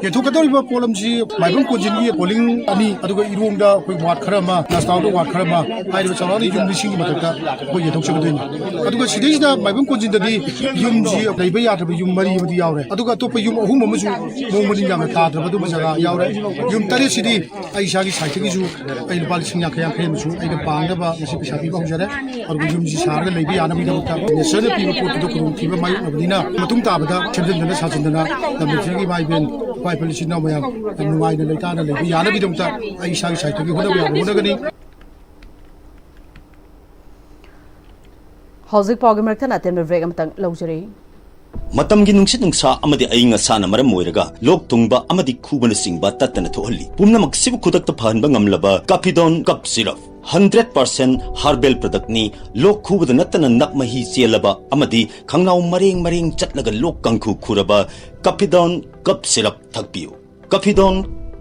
ꯌꯦꯟꯊꯣꯛꯀꯗꯧꯔꯤꯕ ꯄꯣꯠꯂꯝꯁꯤ ꯃꯥꯏꯕꯝ ꯀꯣꯟꯖꯤꯟꯒꯤ ꯄꯣꯂꯤꯡ ꯑꯅꯤ, ꯑꯗꯨꯒ ꯏꯔꯣꯡꯗ ꯑꯩꯈꯣꯏ ꯋꯥꯔꯗ ꯈꯔ ꯑꯃ, ꯅꯥꯁꯅꯥꯎꯗ ꯋꯥꯔꯗ ꯈꯔ ꯑꯃ, ꯍꯥꯏꯔꯤꯕ ꯆꯥꯎꯔꯥꯛꯅ ꯌꯨꯝ ꯂꯤꯁꯤꯡꯒꯤ ꯃꯊꯛꯇ ꯑꯩꯈꯣꯏ ꯌꯦꯟꯊꯣꯛꯆꯒꯗꯣꯏꯅꯤ꯫ ꯑꯗꯨꯒ ꯁꯤꯗꯩꯁꯤꯗ ꯃꯥꯏꯕꯝ ꯀꯣꯟꯖꯤꯟꯗꯗꯤ ꯌꯨꯝꯁꯤ ꯂꯩꯕ ꯌꯥꯗ꯭ꯔꯕ ꯌꯨꯝ ꯃꯔꯤ ꯑꯃꯗꯤ ꯌꯥꯎꯔꯦ, ꯑꯗꯨꯒ ꯑꯇꯣꯞꯄ ꯌꯨꯝ ꯑꯍꯨꯝ ꯑꯃꯁꯨ ꯃꯑꯣꯡ ꯃꯔꯤꯟ ꯌꯥꯝꯅ ꯇꯥꯗ꯭ꯔꯕ ꯑꯗꯨꯒꯨꯝꯕ ꯖꯒꯥ ꯌꯥꯎꯔꯦ꯫ ꯌꯨꯝ ꯇꯔꯦꯠꯁꯤꯗꯤ ꯑꯩ ꯏꯁꯥꯒꯤ ꯁꯥꯏꯠꯇꯒꯤꯁꯨ ꯑꯩ ꯂꯨꯄꯥ ꯂꯤꯁꯤꯡ ꯌꯥꯡꯈꯩ ꯌꯥꯡꯈꯩ ꯑꯃꯁꯨ ꯑꯩꯅ ꯄꯥꯡꯅꯕ ꯉꯁꯤ ꯄꯩꯁꯥ ꯄꯤꯕ ꯍꯧꯖꯔꯦ꯫ ꯑꯗꯨꯒ ꯌꯨꯝꯁꯤ ꯁꯥꯔꯒ ꯂꯩꯕ ꯌꯥꯅꯕꯒꯤꯗꯃꯛꯇ ꯅꯦꯆꯔꯅ ꯄꯤꯕ ꯄꯣꯠꯇꯨꯗ ꯈꯨꯗꯣꯡꯊꯤꯕ ꯃꯥꯌꯣꯛꯅꯕꯅꯤꯅ, ꯃꯇꯨꯡ ꯇꯥꯕꯗ ꯁꯦꯝꯖꯤꯟꯗꯅ ꯁꯥꯖꯤꯟꯗꯅ ꯂꯝꯗꯝꯁꯤꯒꯤ ꯏꯃꯥ ꯏꯕꯦꯟ, ꯏꯄꯥ ꯏꯄꯨ ꯏꯆꯤꯟ ꯏꯅꯥꯎ ꯃꯌꯥꯝ ꯌꯥꯝ ꯅꯨꯡꯉꯥꯏꯅ ꯂꯩꯇꯥꯅ ꯂꯩꯕ ꯌꯥꯅꯕꯒꯤꯗꯃꯛꯇ ꯑꯩ ꯏꯁꯥꯒꯤ ꯁꯥꯏꯠꯇꯒꯤ ꯍꯣꯠꯅꯕ ꯌꯥꯕ ꯍꯣꯠꯅꯒꯅꯤ꯫ ꯍꯧꯖꯤꯛ ꯄꯥꯎꯒꯤ ꯃꯔꯛꯇ ꯑꯇꯦꯟꯕ ꯕ꯭ꯔꯦꯛ ꯑꯃꯇꯪ ꯂꯧꯖꯔꯤ꯫ ꯃꯇꯝꯒꯤ ꯅꯨꯡꯁꯤꯠ ꯅꯨꯡꯁꯥ ꯑꯃꯗꯤ ꯑꯏꯪ ꯑꯁꯥꯅ ꯃꯔꯝ ꯑꯣꯏꯔꯒ ꯂꯣꯛ ꯊꯨꯡꯕ ꯑꯃꯗꯤ ꯈꯨꯕꯅꯆꯤꯡꯕ ꯇꯠꯇꯅ ꯊꯣꯛꯍꯜꯂꯤ꯫ ꯄꯨꯝꯅꯃꯛꯁꯤꯕꯨ ꯈꯨꯗꯛꯇ ꯐꯍꯟꯕ ꯉꯝꯂꯕ ꯀꯥꯐꯤꯗꯣꯟ cough syrup. Hundred percent herbal ꯄ꯭ꯔꯗꯛꯅꯤ꯫ ꯂꯣꯛ ꯈꯨꯕꯗ ꯅꯠꯇꯅ ꯅꯞ ꯃꯍꯤ ꯆꯦꯜꯂꯕ ꯑꯃꯗꯤ ꯈꯪꯅꯥꯎ ꯃꯔꯦꯡ ꯃꯔꯦꯡ ꯆꯠꯂꯒ ꯂꯣꯛ ꯀꯥꯡꯈꯨ ꯈꯨꯔꯕ ꯀꯥꯐꯤꯗꯣꯟ ꯀꯞ ꯁꯤꯔꯞ ꯊꯛꯄꯤꯌꯨ꯫ ꯀꯥꯐꯤꯗꯣꯟ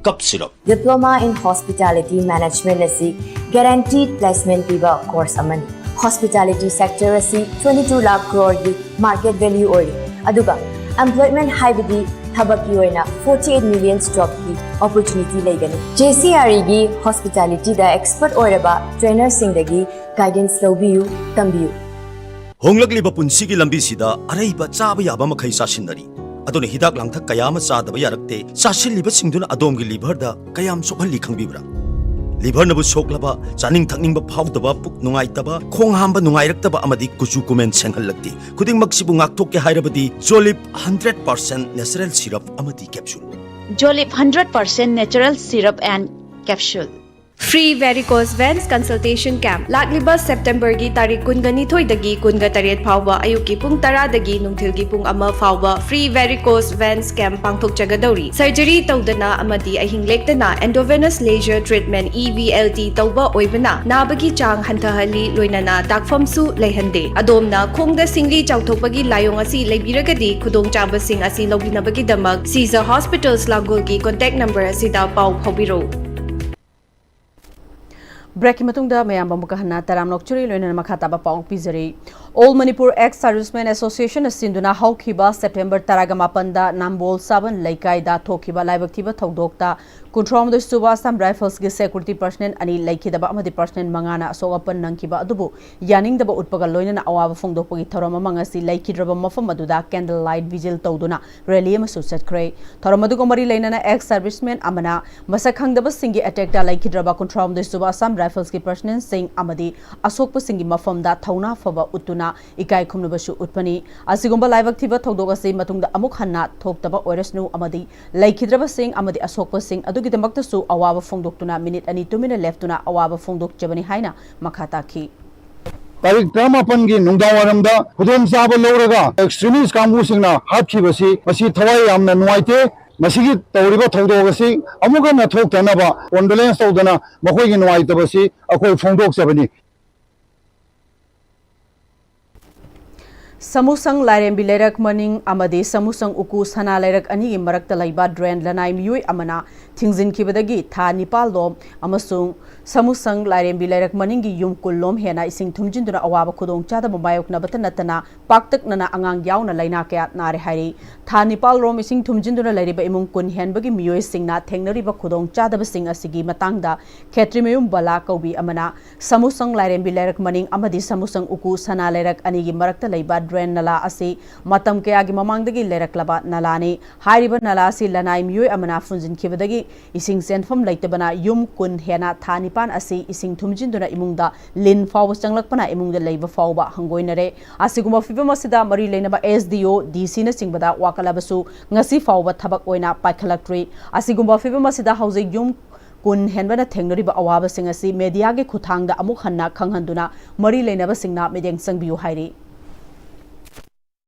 cough syrup. Diploma in Hospitality Management ꯑꯁꯤ guaranteed placement ꯄꯤꯕ course ꯑꯃꯅꯤ꯫ Hospitality sector ꯑꯁꯤ twenty two lakh crore ꯒꯤ market value ꯑꯣꯏꯔꯤ, ꯑꯗꯨꯒ employment ꯍꯥꯏꯕꯗꯤ ꯊꯕꯛꯀꯤ ꯑꯣꯏꯅ forty eight million job ꯀꯤ opportunity ꯂꯩꯒꯅꯤ꯫ JCRE ꯒꯤ hospitality ꯗ expert ꯑꯣꯏꯔꯕ trainer ꯁꯤꯡꯗꯒꯤ guidance ꯂꯧꯕꯤꯌꯨ, ꯇꯝꯕꯤꯌꯨ꯫ ꯍꯣꯡꯂꯛꯂꯤꯕ ꯄꯨꯟꯁꯤꯒꯤ ꯂꯝꯕꯤꯁꯤꯗ ꯑꯔꯩꯕ ꯆꯥꯕ ꯌꯥꯕ ꯃꯈꯩ ꯆꯥꯁꯤꯟꯅꯔꯤ꯫ ꯑꯗꯨꯅ ꯍꯤꯗꯥꯛ ꯂꯥꯡꯊꯛ ꯀꯌꯥ ꯑꯃ ꯆꯥꯗꯕ ꯌꯥꯔꯛꯇꯦ꯫ ꯆꯥꯁꯤꯜꯂꯤꯕꯁꯤꯡꯗꯨꯅ ꯑꯗꯣꯝꯒꯤ liver ꯗ ꯀꯌꯥꯝ ꯁꯣꯛꯍꯜꯂꯤ ꯈꯪꯕꯤꯕ꯭ꯔꯥ? Liver ꯅꯕꯨ ꯁꯣꯛꯂꯕ, ꯆꯥꯅꯤꯡ ꯊꯛꯅꯤꯡꯕ ꯐꯥꯎꯗꯕ, ꯄꯨꯛ ꯅꯨꯡꯉꯥꯏꯇꯕ, ꯈꯣꯡ ꯍꯥꯝꯕ ꯅꯨꯡꯉꯥꯏꯔꯛꯇꯕ ꯑꯃꯗꯤ ꯀꯨꯆꯨ ꯀꯨꯃꯦꯟ ꯁꯦꯡꯍꯜꯂꯛꯇꯦ꯫ ꯈꯨꯗꯤꯡꯃꯛꯁꯤꯕꯨ ꯉꯥꯛꯊꯣꯛꯀꯦ ꯍꯥꯏꯔꯕꯗꯤ Jolib hundred percent natural syrup ꯑꯃꯗꯤ capsule꯫ Jolib hundred percent natural syrup and capsule꯫ Free varicose veins consultation camp ꯂꯥꯛꯂꯤꯕ ꯁꯦꯞꯇꯦꯝꯕꯔꯒꯤ ꯇꯥꯔꯤꯛ ꯀꯨꯟꯒ ꯅꯤꯊꯣꯏꯗꯒꯤ ꯀꯨꯟꯒ ꯇꯔꯦꯠ ꯐꯥꯎꯕ ꯑꯌꯨꯛꯀꯤ ꯄꯨꯡ ꯇꯔꯥꯗꯒꯤ ꯅꯨꯡꯊꯤꯜꯒꯤ ꯄꯨꯡ ꯑꯃ ꯐꯥꯎꯕ free varicose veins camp ꯄꯥꯡꯊꯣꯛꯆꯒꯗꯧꯔꯤ꯫ Surgery ꯇꯧꯗꯅ ꯑꯃꯗꯤ ꯑꯍꯤꯡ ꯂꯦꯛꯇꯅ endovenous laser treatment, EVLT, ꯇꯧꯕ ꯑꯣꯏꯕꯅ ꯅꯥꯕꯒꯤ ꯆꯥꯡ ꯍꯟꯊꯍꯜꯂꯤ, ꯂꯣꯏꯅꯅ ꯗꯥꯛꯐꯝꯁꯨ ꯂꯩꯍꯟꯗꯦ꯫ ꯑꯗꯣꯝꯅ ꯈꯣꯡꯗ ꯁꯤꯡꯂꯤ ꯆꯥꯎꯊꯣꯛꯄꯒꯤ ꯂꯥꯏꯑꯣꯡ ꯑꯁꯤ ꯂꯩꯕꯤꯔꯒꯗꯤ ꯈꯨꯗꯣꯡꯆꯥꯕꯁꯤꯡ ꯑꯁꯤ ꯂꯧꯕꯤꯅꯕꯒꯤꯗꯃꯛ Caesar Hospitals ꯂꯥꯡꯒꯣꯜꯒꯤ contact number ꯑꯁꯤꯗ ꯄꯥꯎ ꯐꯥꯎꯕꯤꯔꯛꯎ꯫ ꯕ꯭ꯔꯦꯛꯀꯤ ꯃꯇꯨꯡꯗ ꯃꯌꯥꯝ ꯑꯃꯨꯛꯀ ꯍꯟꯅ ꯇꯔꯥꯝꯅ ꯑꯣꯛꯆꯔꯤ, ꯂꯣꯏꯅꯅ ꯃꯈꯥ ꯇꯥꯕ ꯄꯥꯎ ꯄꯤꯖꯔꯤ꯫ All Manipur Ex Servicemen Association ꯅ ꯁꯤꯟꯗꯨꯅ ꯍꯧꯈꯤꯕ September ꯇꯔꯥꯒ ꯃꯥꯄꯟꯗ ꯅꯝꯕꯣꯜ ꯁꯥꯕꯟ ꯂꯩꯀꯥꯏꯗ ꯊꯣꯛꯈꯤꯕ ꯂꯥꯏꯕꯛ ꯊꯤꯕ ꯊꯧꯗꯣꯛꯇ ꯀꯨꯟꯊ꯭ꯔꯥꯍꯨꯝꯗꯣꯏ ꯁꯨꯕ Assam Rifles ꯀꯤ security personnel ꯑꯅꯤ ꯂꯩꯈꯤꯗꯕ ꯑꯃꯗꯤ personnel ꯃꯉꯥꯅ ꯑꯁꯣꯛ ꯑꯄꯟ ꯅꯪꯈꯤꯕ ꯑꯗꯨꯕꯨ ꯌꯥꯅꯤꯡꯗꯕ ꯎꯠꯄꯒ ꯂꯣꯏꯅꯅ ꯑꯋꯥꯕ ꯐꯣꯡꯗꯣꯛꯄꯒꯤ ꯊꯧꯔꯝ ꯑꯃ ꯉꯁꯤ ꯂꯩꯈꯤꯗ꯭ꯔꯕ ꯃꯐꯝ ꯑꯗꯨꯗ candle light vigil ꯇꯧꯗꯨꯅ rally ꯑꯃꯁꯨ ꯆꯠꯈ꯭ꯔꯦ꯫ ꯊꯧꯔꯝ ꯑꯗꯨꯒ ꯃꯔꯤ ꯂꯩꯅꯅ ex servicemen ꯑꯃꯅ ꯃꯁꯛ ꯈꯪꯗꯕꯁꯤꯡꯒꯤ attack ꯇ ꯂꯩꯈꯤꯗ꯭ꯔꯕ ꯀꯨꯟꯊ꯭ꯔꯥꯍꯨꯝꯗꯣꯏ ꯁꯨꯕ Assam Rifles ꯀꯤ personnel ꯁꯤꯡ ꯑꯃꯗꯤ ꯑꯁꯣꯛꯄꯁꯤꯡꯒꯤ ꯃꯐꯝꯗ ꯊꯧꯅꯥ ꯐꯕ ꯎꯠꯇꯨꯅ ꯏꯀꯥꯏ ꯈꯨꯝꯅꯕꯁꯨ ꯎꯠꯄꯅꯤ꯫ ꯑꯁꯤꯒꯨꯝꯕ ꯂꯥꯏꯕꯛ ꯊꯤꯕ ꯊꯧꯗꯣꯛ ꯑꯁꯤ ꯃꯇꯨꯡꯗ ꯑꯃꯨꯛ ꯍꯟꯅ ꯊꯣꯛꯇꯕ ꯑꯣꯏꯔꯁꯅꯨ ꯑꯃꯗꯤ ꯂꯩꯈꯤꯗ꯭ꯔꯕꯁꯤꯡ ꯑꯃꯗꯤ ꯑꯁꯣꯛꯄꯁꯤꯡ ꯑꯗꯨꯒꯤꯗꯃꯛꯇꯁꯨ ꯑꯋꯥꯕ ꯐꯣꯡꯗꯣꯛꯇꯨꯅ ꯃꯤꯅꯤꯠ ꯑꯅꯤ ꯇꯨꯃꯤꯟꯅ ꯂꯦꯞꯇꯨꯅ ꯑꯋꯥꯕ ꯐꯣꯡꯗꯣꯛꯆꯕꯅꯤ ꯍꯥꯏꯅ ꯃꯈꯥ ꯇꯥꯈꯤ꯫ ꯇꯥꯔꯤꯛ ꯇꯔꯥꯃꯥꯄꯟꯒꯤ ꯅꯨꯡꯗꯥꯡꯋꯥꯏꯔꯝꯗ ꯈꯨꯗꯣꯡꯆꯥꯕ ꯂꯧꯔꯒ extremist ꯀꯥꯡꯕꯨꯁꯤꯡꯅ ꯍꯥꯠꯈꯤꯕꯁꯤ ꯃꯁꯤ ꯊꯋꯥꯏ ꯌꯥꯝꯅ ꯅꯨꯡꯉꯥꯏꯇꯦ꯫ ꯃꯁꯤꯒꯤ ꯇꯧꯔꯤꯕ ꯊꯧꯗꯣꯛ ꯑꯁꯤ ꯑꯃꯨꯛ ꯍꯟꯅ ꯊꯣꯛꯇꯅꯕ condolence ꯇꯧꯗꯅ ꯃꯈꯣꯏꯒꯤ ꯅꯨꯡꯉꯥꯏꯇꯕꯁꯤ ꯑꯩꯈꯣꯏ ꯐꯣꯡꯗꯣꯛꯆꯕꯅꯤ꯫ ꯁꯃꯨꯁꯪ ꯂꯥꯏꯔꯦꯝꯕꯤ ꯂꯩꯔꯛ ꯃꯅꯤꯡ ꯑꯃꯗꯤ ꯁꯃꯨꯁꯪ ꯎꯀꯨ ꯁꯅꯥ ꯂꯩꯔꯛ ꯑꯅꯤꯒꯤ ꯃꯔꯛꯇ ꯂꯩꯕ drain ꯂꯅꯥꯏ ꯃꯤꯑꯣꯏ ꯑꯃꯅ ꯊꯤꯡꯖꯤꯟꯈꯤꯕꯗꯒꯤ ꯊꯥ ꯅꯤꯄꯥꯜ ꯂꯣꯝ ꯑꯃꯁꯨꯡ ꯁꯃꯨꯁꯪ ꯂꯥꯏꯔꯦꯝꯕꯤ ꯂꯩꯔꯛ ꯃꯅꯤꯡꯒꯤ ꯌꯨꯝ ꯀꯨꯟ ꯂꯣꯝ ꯍꯦꯟꯅ ꯏꯁꯤꯡ ꯊꯨꯝꯖꯤꯟꯗꯨꯅ ꯑꯋꯥꯕ ꯈꯨꯗꯣꯡꯆꯥꯗꯕ ꯃꯥꯌꯣꯛꯅꯕꯇ ꯅꯠꯇꯅ ꯄꯥꯛꯇꯛꯅꯅ ꯑꯉꯥꯡ ꯌꯥꯎꯅ ꯂꯥꯏꯅꯥ ꯀꯌꯥ ꯅꯥꯔꯦ ꯍꯥꯏꯔꯤ꯫ ꯊꯥ ꯅꯤꯄꯥꯜ ꯔꯣꯝ ꯏꯁꯤꯡ ꯊꯨꯝꯖꯤꯟꯗꯨꯅ ꯂꯩꯔꯤꯕ ꯏꯃꯨꯡ ꯀꯨꯟ ꯍꯦꯟꯕꯒꯤ ꯃꯤꯑꯣꯏꯁꯤꯡꯅ ꯊꯦꯡꯅꯔꯤꯕ ꯈꯨꯗꯣꯡꯆꯥꯗꯕꯁꯤꯡ ꯑꯁꯤꯒꯤ ꯃꯇꯥꯡꯗ ꯈꯦꯇ꯭ꯔꯤꯃꯌꯨꯝ ꯕꯂꯥ ꯀꯧꯕꯤ ꯑꯃꯅ ꯁꯃꯨꯁꯪ ꯂꯥꯏꯔꯦꯝꯕꯤ ꯂꯩꯔꯛ ꯃꯅꯤꯡ ꯑꯃꯗꯤ ꯁꯃꯨꯁꯪ ꯎꯀꯨ ꯁꯅꯥ ꯂꯩꯔꯛ ꯑꯅꯤꯒꯤ ꯃꯔꯛꯇ ꯂꯩꯕ drain ꯅꯂꯥ ꯑꯁꯤ ꯃꯇꯝ ꯀꯌꯥꯒꯤ ꯃꯃꯥꯡꯗꯒꯤ ꯂꯩꯔꯛꯂꯕ ꯅꯂꯥꯅꯤ꯫ ꯍꯥꯏꯔꯤꯕ ꯅꯂꯥ ꯑꯁꯤ ꯂꯅꯥꯏ ꯃꯤꯑꯣꯏ ꯑꯃꯅ ꯐꯨꯟꯖꯤꯟꯈꯤꯕꯗꯒꯤ ꯏꯁꯤꯡ ꯆꯦꯟꯐꯝ ꯂꯩꯇꯕꯅ ꯌꯨꯝ ꯀꯨꯟ ꯍꯦꯟꯅ ꯊꯥ ꯅꯤꯄꯥꯟ ꯑꯁꯤ ꯏꯁꯤꯡ ꯊꯨꯝꯖꯤꯟꯗꯨꯅ ꯏꯃꯨꯡꯗ ꯂꯤꯟ ꯐꯥꯎꯕ ꯆꯪꯂꯛꯄꯅ ꯏꯃꯨꯡꯗ ꯂꯩꯕ ꯐꯥꯎꯕ ꯍꯪꯒꯣꯏꯅꯔꯦ꯫ ꯑꯁꯤꯒꯨꯝꯕ ꯐꯤꯚꯝ ꯑꯁꯤꯗ ꯃꯔꯤ ꯂꯩꯅꯕ S D O, D C ꯅꯆꯤꯡꯕꯗ ꯋꯥꯀꯠꯂꯕꯁꯨ ꯉꯁꯤ ꯐꯥꯎꯕ ꯊꯕꯛ ꯑꯣꯏꯅ ꯄꯥꯏꯈꯠꯂꯛꯇ꯭ꯔꯤ꯫ ꯑꯁꯤꯒꯨꯝꯕ ꯐꯤꯚꯝ ꯑꯁꯤꯗ ꯍꯧꯖꯤꯛ ꯌꯨꯝ ꯀꯨꯟ ꯍꯦꯟꯕꯅ ꯊꯦꯡꯅꯔꯤꯕ ꯑꯋꯥꯕꯁꯤꯡ ꯑꯁꯤ mediaꯒꯤ ꯈꯨꯠꯊꯥꯡꯗ ꯑꯃꯨꯛ ꯍꯟꯅ ꯈꯪꯍꯟꯗꯨꯅ ꯃꯔꯤ ꯂꯩꯅꯕꯁꯤꯡꯅ ꯃꯤꯠꯌꯦꯡ ꯆꯪꯕꯤꯌꯨ ꯍꯥꯏꯔꯤ꯫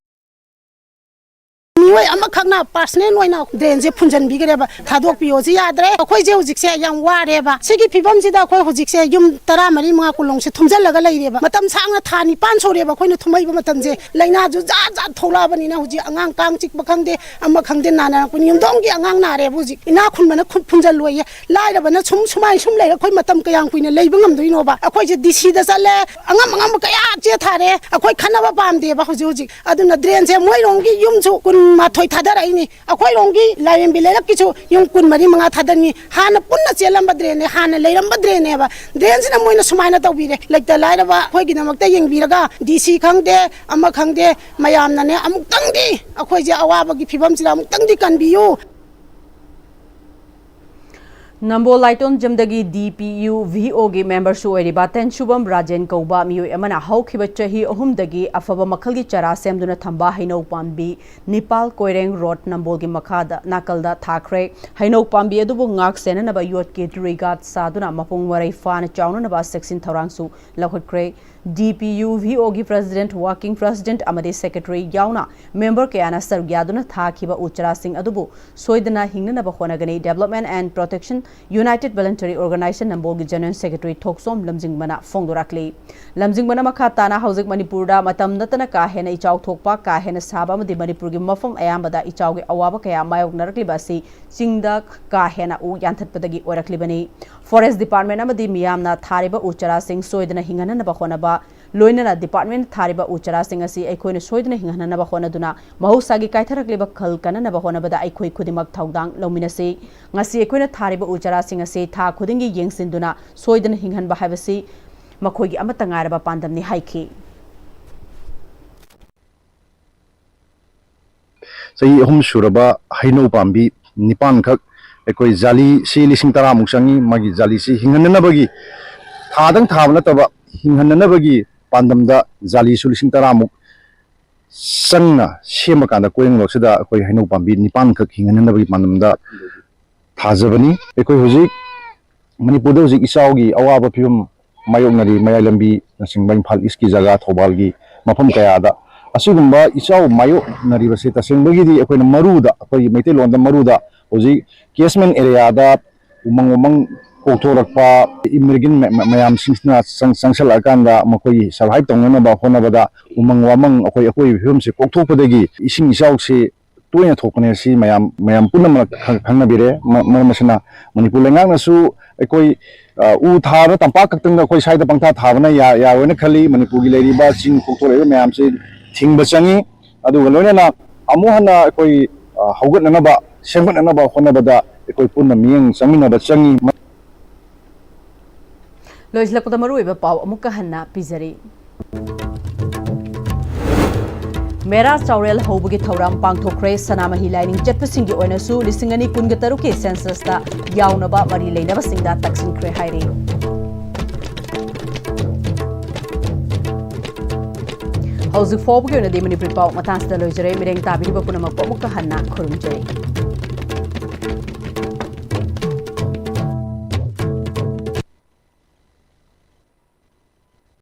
ꯃꯤꯑꯣꯏ ꯑꯃꯈꯛꯅ ꯄꯥꯔꯁꯅꯦꯜ ꯑꯣꯏꯅ ꯗ꯭ꯔꯦꯟꯁꯦ ꯐꯨꯟꯖꯟꯕꯤꯈ꯭ꯔꯦꯕ, ꯊꯥꯗꯣꯛꯄꯤꯌꯣꯁꯤ ꯌꯥꯗ꯭ꯔꯦ꯫ ꯑꯩꯈꯣꯏꯁꯦ ꯍꯧꯖꯤꯛꯁꯦ ꯌꯥꯝ ꯋꯥꯔꯦꯕ꯫ ꯁꯤꯒꯤ ꯐꯤꯕꯝꯁꯤꯗ ꯑꯩꯈꯣꯏ ꯍꯧꯖꯤꯛꯁꯦ ꯌꯨꯝ ꯇꯔꯥ ꯃꯔꯤ ꯃꯉꯥ ꯀꯨꯟꯂꯣꯡꯁꯦ ꯊꯨꯝꯖꯤꯜꯂꯒ ꯂꯩꯔꯦꯕ꯫ ꯃꯇꯝ ꯁꯥꯡꯅ ꯊꯥ ꯅꯤꯄꯥꯟ ꯁꯨꯔꯦꯕ ꯑꯩꯈꯣꯏꯅ ꯊꯨꯝꯃꯛꯏꯕ ꯃꯇꯝꯁꯦ꯫ ꯂꯥꯏꯅꯥꯁꯨ ꯖꯥꯠ ꯖꯥꯠ ꯊꯣꯛꯂꯛꯑꯕꯅꯤꯅ ꯍꯧꯖꯤꯛ ꯑꯉꯥꯡ ꯀꯥꯡ ꯆꯤꯛꯄ ꯈꯪꯗꯦ, ꯑꯃ ꯈꯪꯗꯦ, ꯅꯥꯅꯔꯛꯄꯅꯤ꯫ ꯌꯨꯝꯊꯣꯡꯒꯤ ꯑꯉꯥꯡ ꯅꯥꯔꯦꯕ ꯍꯧꯖꯤꯛ꯫ ꯏꯅꯥꯛ ꯈꯨꯟꯕꯅ ꯈꯨ-, ꯐꯨꯟꯖꯜꯂꯣꯏꯌꯦ꯫ ꯂꯥꯏꯔꯕꯅ ꯁꯨꯝ ꯁꯨꯃꯥꯏ ꯁꯨꯝ ꯂꯩꯔ ꯑꯩꯈꯣꯏ ꯃꯇꯝ ꯀꯌꯥꯝ ꯀꯨꯏꯅ ꯂꯩꯕ ꯉꯝꯗꯣꯏꯅꯣꯕ? ꯑꯩꯈꯣꯏꯁꯦ ꯗꯤ ꯁꯤꯗ ꯆꯠꯂꯦ, ꯑꯉꯝ ꯑꯉꯝꯕ ꯀꯌꯥ ꯆꯦꯊꯥꯔꯦ꯫ ꯑꯩꯈꯣꯏ ꯈꯟꯅꯕ ꯄꯥꯝꯗꯦꯕ ꯍꯧꯖꯤꯛ ꯍꯧꯖꯤꯛ꯫ ꯑꯗꯨꯅ ꯗ꯭ꯔꯦꯟꯁꯦ ꯃꯣꯏꯔꯣꯝꯒꯤ ꯌꯨꯝꯁꯨ ꯀꯨꯟꯃꯥꯊꯣꯏ ꯊꯥꯗꯔꯛꯏꯅꯤ, ꯑꯩꯈꯣꯏꯔꯣꯝꯒꯤ ꯂꯥꯏꯔꯦꯝꯕꯤ ꯂꯩꯔꯛꯀꯤꯁꯨ ꯌꯨꯝ ꯀꯨꯟꯃꯔꯤ ꯃꯉꯥ ꯊꯥꯗꯔꯅꯤ꯫ ꯍꯥꯟꯅ ꯄꯨꯟꯅ ꯆꯦꯜꯂꯝꯕ ꯗ꯭ꯔꯦꯟꯅꯦ, ꯍꯥꯟꯅ ꯂꯩꯔꯝꯕ ꯗ꯭ꯔꯦꯟꯅꯦꯕ꯫ ꯗ꯭ꯔꯦꯟꯁꯤꯅ ꯃꯣꯏꯅ ꯁꯨꯃꯥꯏꯅ ꯇꯧꯕꯤꯔꯦ꯫ ꯂꯩꯇ ꯂꯥꯏꯔꯕ ꯑꯩꯈꯣꯏꯒꯤꯗꯃꯛꯇ ꯌꯦꯡꯕꯤꯔꯒ ꯗꯤ ꯁꯤ ꯈꯪꯗꯦ, ꯑꯃ ꯈꯪꯗꯦ, ꯃꯌꯥꯝꯅꯅꯦ ꯑꯃꯨꯛꯇꯪꯗꯤ ꯑꯩꯈꯣꯏꯁꯦ ꯑꯋꯥꯕꯒꯤ ꯐꯤꯕꯝꯁꯤꯗ ꯑꯃꯨꯛꯇꯪꯗꯤ ꯀꯟꯕꯤꯌꯨ꯫ ꯅꯝꯕꯣꯜ ꯂꯥꯏꯇꯣꯟꯖꯝꯗꯒꯤ ꯗꯤ ꯄꯤ ꯌꯨ ꯚꯤ ꯑꯣꯒꯤ ꯃꯦꯝꯕꯔꯁꯨ ꯑꯣꯏꯔꯤꯕ ꯇꯦꯟꯁꯨꯕꯝ ꯔꯥꯖꯦꯟ ꯀꯧꯕ ꯃꯤꯑꯣꯏ ꯑꯃꯅ ꯍꯧꯈꯤꯕ ꯆꯍꯤ ꯑꯍꯨꯝꯗꯒꯤ ꯑꯐꯕ ꯃꯈꯜꯒꯤ ꯆꯥꯔꯥ ꯁꯦꯝꯗꯨꯅ ꯊꯝꯕ ꯍꯩꯅꯧ ꯄꯥꯝꯕꯤ ꯅꯤꯄꯥꯜ ꯀꯣꯏꯔꯦꯡ ꯔꯣꯗ ꯅꯝꯕꯣꯜꯒꯤ ꯃꯈꯥꯗ ꯅꯥꯀꯜꯗ ꯊꯥꯈ꯭ꯔꯦ꯫ ꯍꯩꯅꯧ ꯄꯥꯝꯕꯤ ꯑꯗꯨꯕꯨ ꯉꯥꯛ ꯁꯦꯟꯅꯅꯕ ꯌꯣꯠꯀꯤ ꯇꯨꯔꯤꯒꯥꯠ ꯁꯥꯗꯨꯅ ꯃꯄꯨꯡ ꯃꯔꯩ ꯐꯥꯅ ꯆꯥꯎꯅꯅꯕ ꯆꯦꯛꯁꯤꯟ ꯊꯧꯔꯥꯡꯁꯨ ꯂꯧꯈꯠꯈ꯭ꯔꯦ꯫ ꯗꯤ ꯄꯤ ꯌꯨ ꯚꯤ ꯑꯣꯒꯤ president, working president ꯑꯃꯗꯤ secretary ꯌꯥꯎꯅ member ꯀꯌꯥꯅ ꯁꯔꯨꯛ ꯌꯥꯗꯨꯅ ꯊꯥꯈꯤꯕ ꯎ ꯆꯥꯔꯥꯁꯤꯡ ꯑꯗꯨꯕꯨ ꯁꯣꯏꯗꯅ ꯍꯤꯡꯅꯅꯕ ꯍꯣꯠꯅꯒꯅꯤ꯫ Development and Protection United Voluntary Organization ꯅꯝꯕꯣꯜꯒꯤ general secretary ꯊꯣꯛꯆꯣꯝ ꯂꯝꯖꯤꯡꯕꯅ ꯐꯣꯡꯗꯣꯔꯛꯂꯤ꯫ ꯂꯝꯖꯤꯡꯕꯅ ꯃꯈꯥ ꯇꯥꯅ ꯍꯧꯖꯤꯛ ꯃꯅꯤꯄꯨꯔꯗ ꯃꯇꯝ ꯅꯠꯇꯅ ꯀꯥ ꯍꯦꯟꯅ ꯏꯆꯥꯎ ꯊꯣꯛꯄ, ꯀꯥ ꯍꯦꯟꯅ ꯁꯥꯕ ꯑꯃꯗꯤ ꯃꯅꯤꯄꯨꯔꯒꯤ ꯃꯐꯝ ꯑꯌꯥꯝꯕꯗ ꯏꯆꯥꯎꯒꯤ ꯑꯋꯥꯕ ꯀꯌꯥ ꯃꯥꯌꯣꯛꯅꯔꯛꯂꯤꯕ ꯑꯁꯤ ꯆꯤꯡꯗ ꯀꯥ ꯍꯦꯟꯅ ꯎ ꯌꯥꯟꯊꯠꯄꯗꯒꯤ ꯑꯣꯏꯔꯛꯂꯤꯕꯅꯤ꯫ Forest Department ꯑꯃꯗꯤ ꯃꯤꯌꯥꯝꯅ ꯊꯥꯔꯤꯕ ꯎ ꯆꯥꯔꯥꯁꯤꯡ ꯁꯣꯏꯗꯅ ꯍꯤꯡꯍꯟꯅꯅꯕ ꯍꯣꯠꯅꯕ, ꯂꯣꯏꯅꯅ department ꯊꯥꯔꯤꯕ ꯎ ꯆꯥꯔꯥꯁꯤꯡ ꯑꯁꯤ ꯑꯩꯈꯣꯏꯅ ꯁꯣꯏꯗꯅ ꯍꯤꯡꯍꯟꯅꯅꯕ ꯍꯣꯠꯅꯗꯨꯅ ꯃꯍꯧꯁꯥꯒꯤ ꯀꯥꯏꯊꯔꯛꯂꯤꯕ ꯈꯜ ꯀꯟꯅꯅꯕ ꯍꯣꯠꯅꯕꯗ ꯑꯩꯈꯣꯏ ꯈꯨꯗꯤꯡꯃꯛ ꯊꯧꯗꯥꯡ ꯂꯧꯃꯤꯟꯅꯁꯤ꯫ ꯉꯁꯤ ꯑꯩꯈꯣꯏꯅ ꯊꯥꯔꯤꯕ ꯎ ꯆꯥꯔꯥꯁꯤꯡ ꯑꯁꯤ ꯊꯥ ꯈꯨꯗꯤꯡꯒꯤ ꯌꯦꯡꯁꯤꯟꯗꯨꯅ ꯁꯣꯏꯗꯅ ꯍꯤꯡꯍꯟꯕ ꯍꯥꯏꯕꯁꯤ ꯃꯈꯣꯏꯒꯤ ꯑꯃꯠꯇ ꯉꯥꯏꯔꯕ ꯄꯥꯟꯗꯝꯅꯤ ꯍꯥꯏꯈꯤ꯫ ꯆꯍꯤ ꯑꯍꯨꯝ ꯁꯨꯔꯕ ꯍꯩꯅꯧ ꯄꯥꯝꯕꯤ ꯅꯤꯄꯥꯟꯈꯛ ꯑꯩꯈꯣꯏ ꯖꯥꯂꯤꯁꯤ ꯂꯤꯁꯤꯡ ꯇꯔꯥꯃꯨꯛ ꯆꯪꯉꯤ꯫ ꯃꯥꯒꯤ ꯖꯥꯂꯤꯁꯤ ꯍꯤꯡꯍꯟꯅꯅꯕꯒꯤ, ꯊꯥꯗꯪ ꯊꯥꯕ ꯅꯠꯇꯕ, ꯍꯤꯡꯍꯟꯅꯅꯕꯒꯤ ꯄꯥꯟꯗꯝꯗ ꯖꯥꯂꯤꯁꯨ ꯂꯤꯁꯤꯡ ꯇꯔꯥꯃꯨꯛ ꯆꯪꯅ ꯁꯦꯝꯕ ꯀꯥꯟꯗ ꯀꯣꯏꯔꯦꯡꯂꯣꯛꯁꯤꯗ ꯑꯩꯈꯣꯏ ꯍꯩꯅꯧ ꯄꯥꯝꯕꯤ ꯅꯤꯄꯥꯟꯈꯛ ꯍꯤꯡꯍꯟꯅꯅꯕꯒꯤ ꯄꯥꯟꯗꯝꯗ ꯊꯥꯖꯕꯅꯤ꯫ ꯑꯩꯈꯣꯏ ꯍꯧꯖꯤꯛ ꯃꯅꯤꯄꯨꯔꯗ ꯍꯧꯖꯤꯛ ꯏꯆꯥꯎꯒꯤ ꯑꯋꯥꯕ ꯐꯤꯕꯝ ꯃꯥꯌꯣꯛꯅꯔꯤ꯫ ꯃꯌꯥꯏ ꯂꯝꯕꯤꯅꯆꯤꯡꯕ ꯏꯝꯐꯥꯜ ꯏꯁꯀꯤ ꯖꯒꯥ, ꯊꯧꯕꯥꯜꯒꯤ ꯃꯐꯝ ꯀꯌꯥꯗ ꯑꯁꯤꯒꯨꯝꯕ ꯏꯆꯥꯎ ꯃꯥꯌꯣꯛꯅꯔꯤꯕꯁꯤ ꯇꯁꯦꯡꯕꯒꯤꯗꯤ ꯑꯩꯈꯣꯏꯅ ꯃꯔꯨꯗ, ꯑꯩꯈꯣꯏꯒꯤ ꯃꯩꯇꯩꯂꯣꯟꯗ ꯃꯔꯨꯗ ꯍꯧꯖꯤꯛ catchment areaꯗ ꯎꯃꯪ ꯋꯥꯃꯪ ꯀꯣꯛꯊꯣꯔꯛꯄ, immigrant ꯃ-, ꯃ-, ꯃꯌꯥꯝꯁꯤꯡꯁꯤꯅ ꯆꯪ-, ꯆꯪꯁꯜꯂꯛꯑꯀꯥꯟꯗ ꯃꯈꯣꯏꯒꯤ survive ꯇꯧꯅꯅꯕ ꯍꯣꯠꯅꯕꯗ ꯎꯃꯪ ꯋꯥꯃꯪ ꯑꯩꯈꯣꯏ ꯑꯀꯣꯏꯕꯒꯤ ꯐꯤꯕꯝꯁꯤ ꯀꯣꯛꯊꯣꯛꯄꯗꯒꯤ ꯏꯁꯤꯡ ꯏꯆꯥꯎꯁꯤ ꯇꯣꯏꯅ ꯊꯣꯛꯄꯅꯦ꯫ ꯁꯤ ꯃꯌꯥꯝ, ꯃꯌꯥꯝ ꯄꯨꯝꯅꯃꯛꯅ ꯈꯪ-, ꯈꯪꯅꯕꯤꯔꯦ꯫ ꯃ-, ꯃꯔꯝ ꯑꯁꯤꯅ ꯃꯅꯤꯄꯨꯔ ꯂꯩꯉꯥꯛꯅꯁꯨ ꯑꯩꯈꯣꯏ, ꯑ, ꯎ ꯊꯥꯕ ꯇꯝꯄꯥꯛ ꯈꯛꯇꯪꯗ ꯑꯩꯈꯣꯏ ꯁ꯭ꯋꯥꯏꯗ ꯄꯪꯊꯥ ꯊꯥꯕꯅ ꯌꯥ-, ꯌꯥꯔꯣꯏꯅ ꯈꯜꯂꯤ꯫ ꯃꯅꯤꯄꯨꯔꯒꯤ ꯂꯩꯔꯤꯕ ꯆꯤꯡ ꯀꯣꯛꯊꯣꯔꯛꯏꯕ ꯃꯌꯥꯝꯁꯤ ꯊꯤꯡꯕ ꯆꯪꯉꯤ꯫ ꯑꯗꯨꯒ ꯂꯣꯏꯅꯅ ꯑꯃꯨꯛ ꯍꯟꯅ ꯑꯩꯈꯣꯏ, ꯑ, ꯍꯧꯒꯠꯅꯅꯕ, ꯁꯦꯝꯒꯠꯅꯅꯕ ꯍꯣꯠꯅꯕꯗ ꯑꯩꯈꯣꯏ ꯄꯨꯟꯅ ꯃꯤꯠꯌꯦꯡ ꯆꯪꯃꯤꯟꯅꯕ ꯆꯪꯉꯤ꯫ ꯂꯣꯏꯁꯤꯜꯂꯛꯄꯗ ꯃꯔꯨꯑꯣꯏꯕ ꯄꯥꯎ ꯑꯃꯨꯛꯀ ꯍꯟꯅ ꯄꯤꯖꯔꯤ꯫ ꯃꯦꯔꯥ ꯆꯥꯎꯔꯦꯜ ꯍꯧꯕꯒꯤ ꯊꯧꯔꯝ ꯄꯥꯡꯊꯣꯛꯈ꯭ꯔꯦ꯫ ꯁꯅꯥꯃꯍꯤ ꯂꯥꯏꯅꯤꯡ ꯆꯠꯄꯁꯤꯡꯒꯤ ꯑꯣꯏꯅꯁꯨ ꯂꯤꯁꯤꯡ ꯑꯅꯤ ꯀꯨꯟꯒ ꯇꯔꯨꯛꯀꯤ censusꯇ ꯌꯥꯎꯅꯕ ꯃꯔꯤ ꯂꯩꯅꯕꯁꯤꯡꯗ ꯇꯛꯁꯤꯟꯈ꯭ꯔꯦ ꯍꯥꯏꯔꯤ꯫ ꯍꯧꯖꯤꯛ ꯐꯥꯎꯕꯒꯤ ꯑꯣꯏꯅꯗꯤ ꯃꯅꯤꯄꯨꯔꯤ ꯄꯥꯎ ꯃꯇꯥꯡꯁꯤꯗ ꯂꯣꯏꯖꯔꯦ꯫ ꯃꯤꯠꯌꯦꯡ ꯇꯥꯕꯤꯔꯤꯕ ꯄꯨꯝꯅꯃꯛꯄꯨ ꯑꯃꯨꯛꯀ ꯍꯟꯅ ꯈꯨꯔꯨꯝꯖꯔꯤ꯫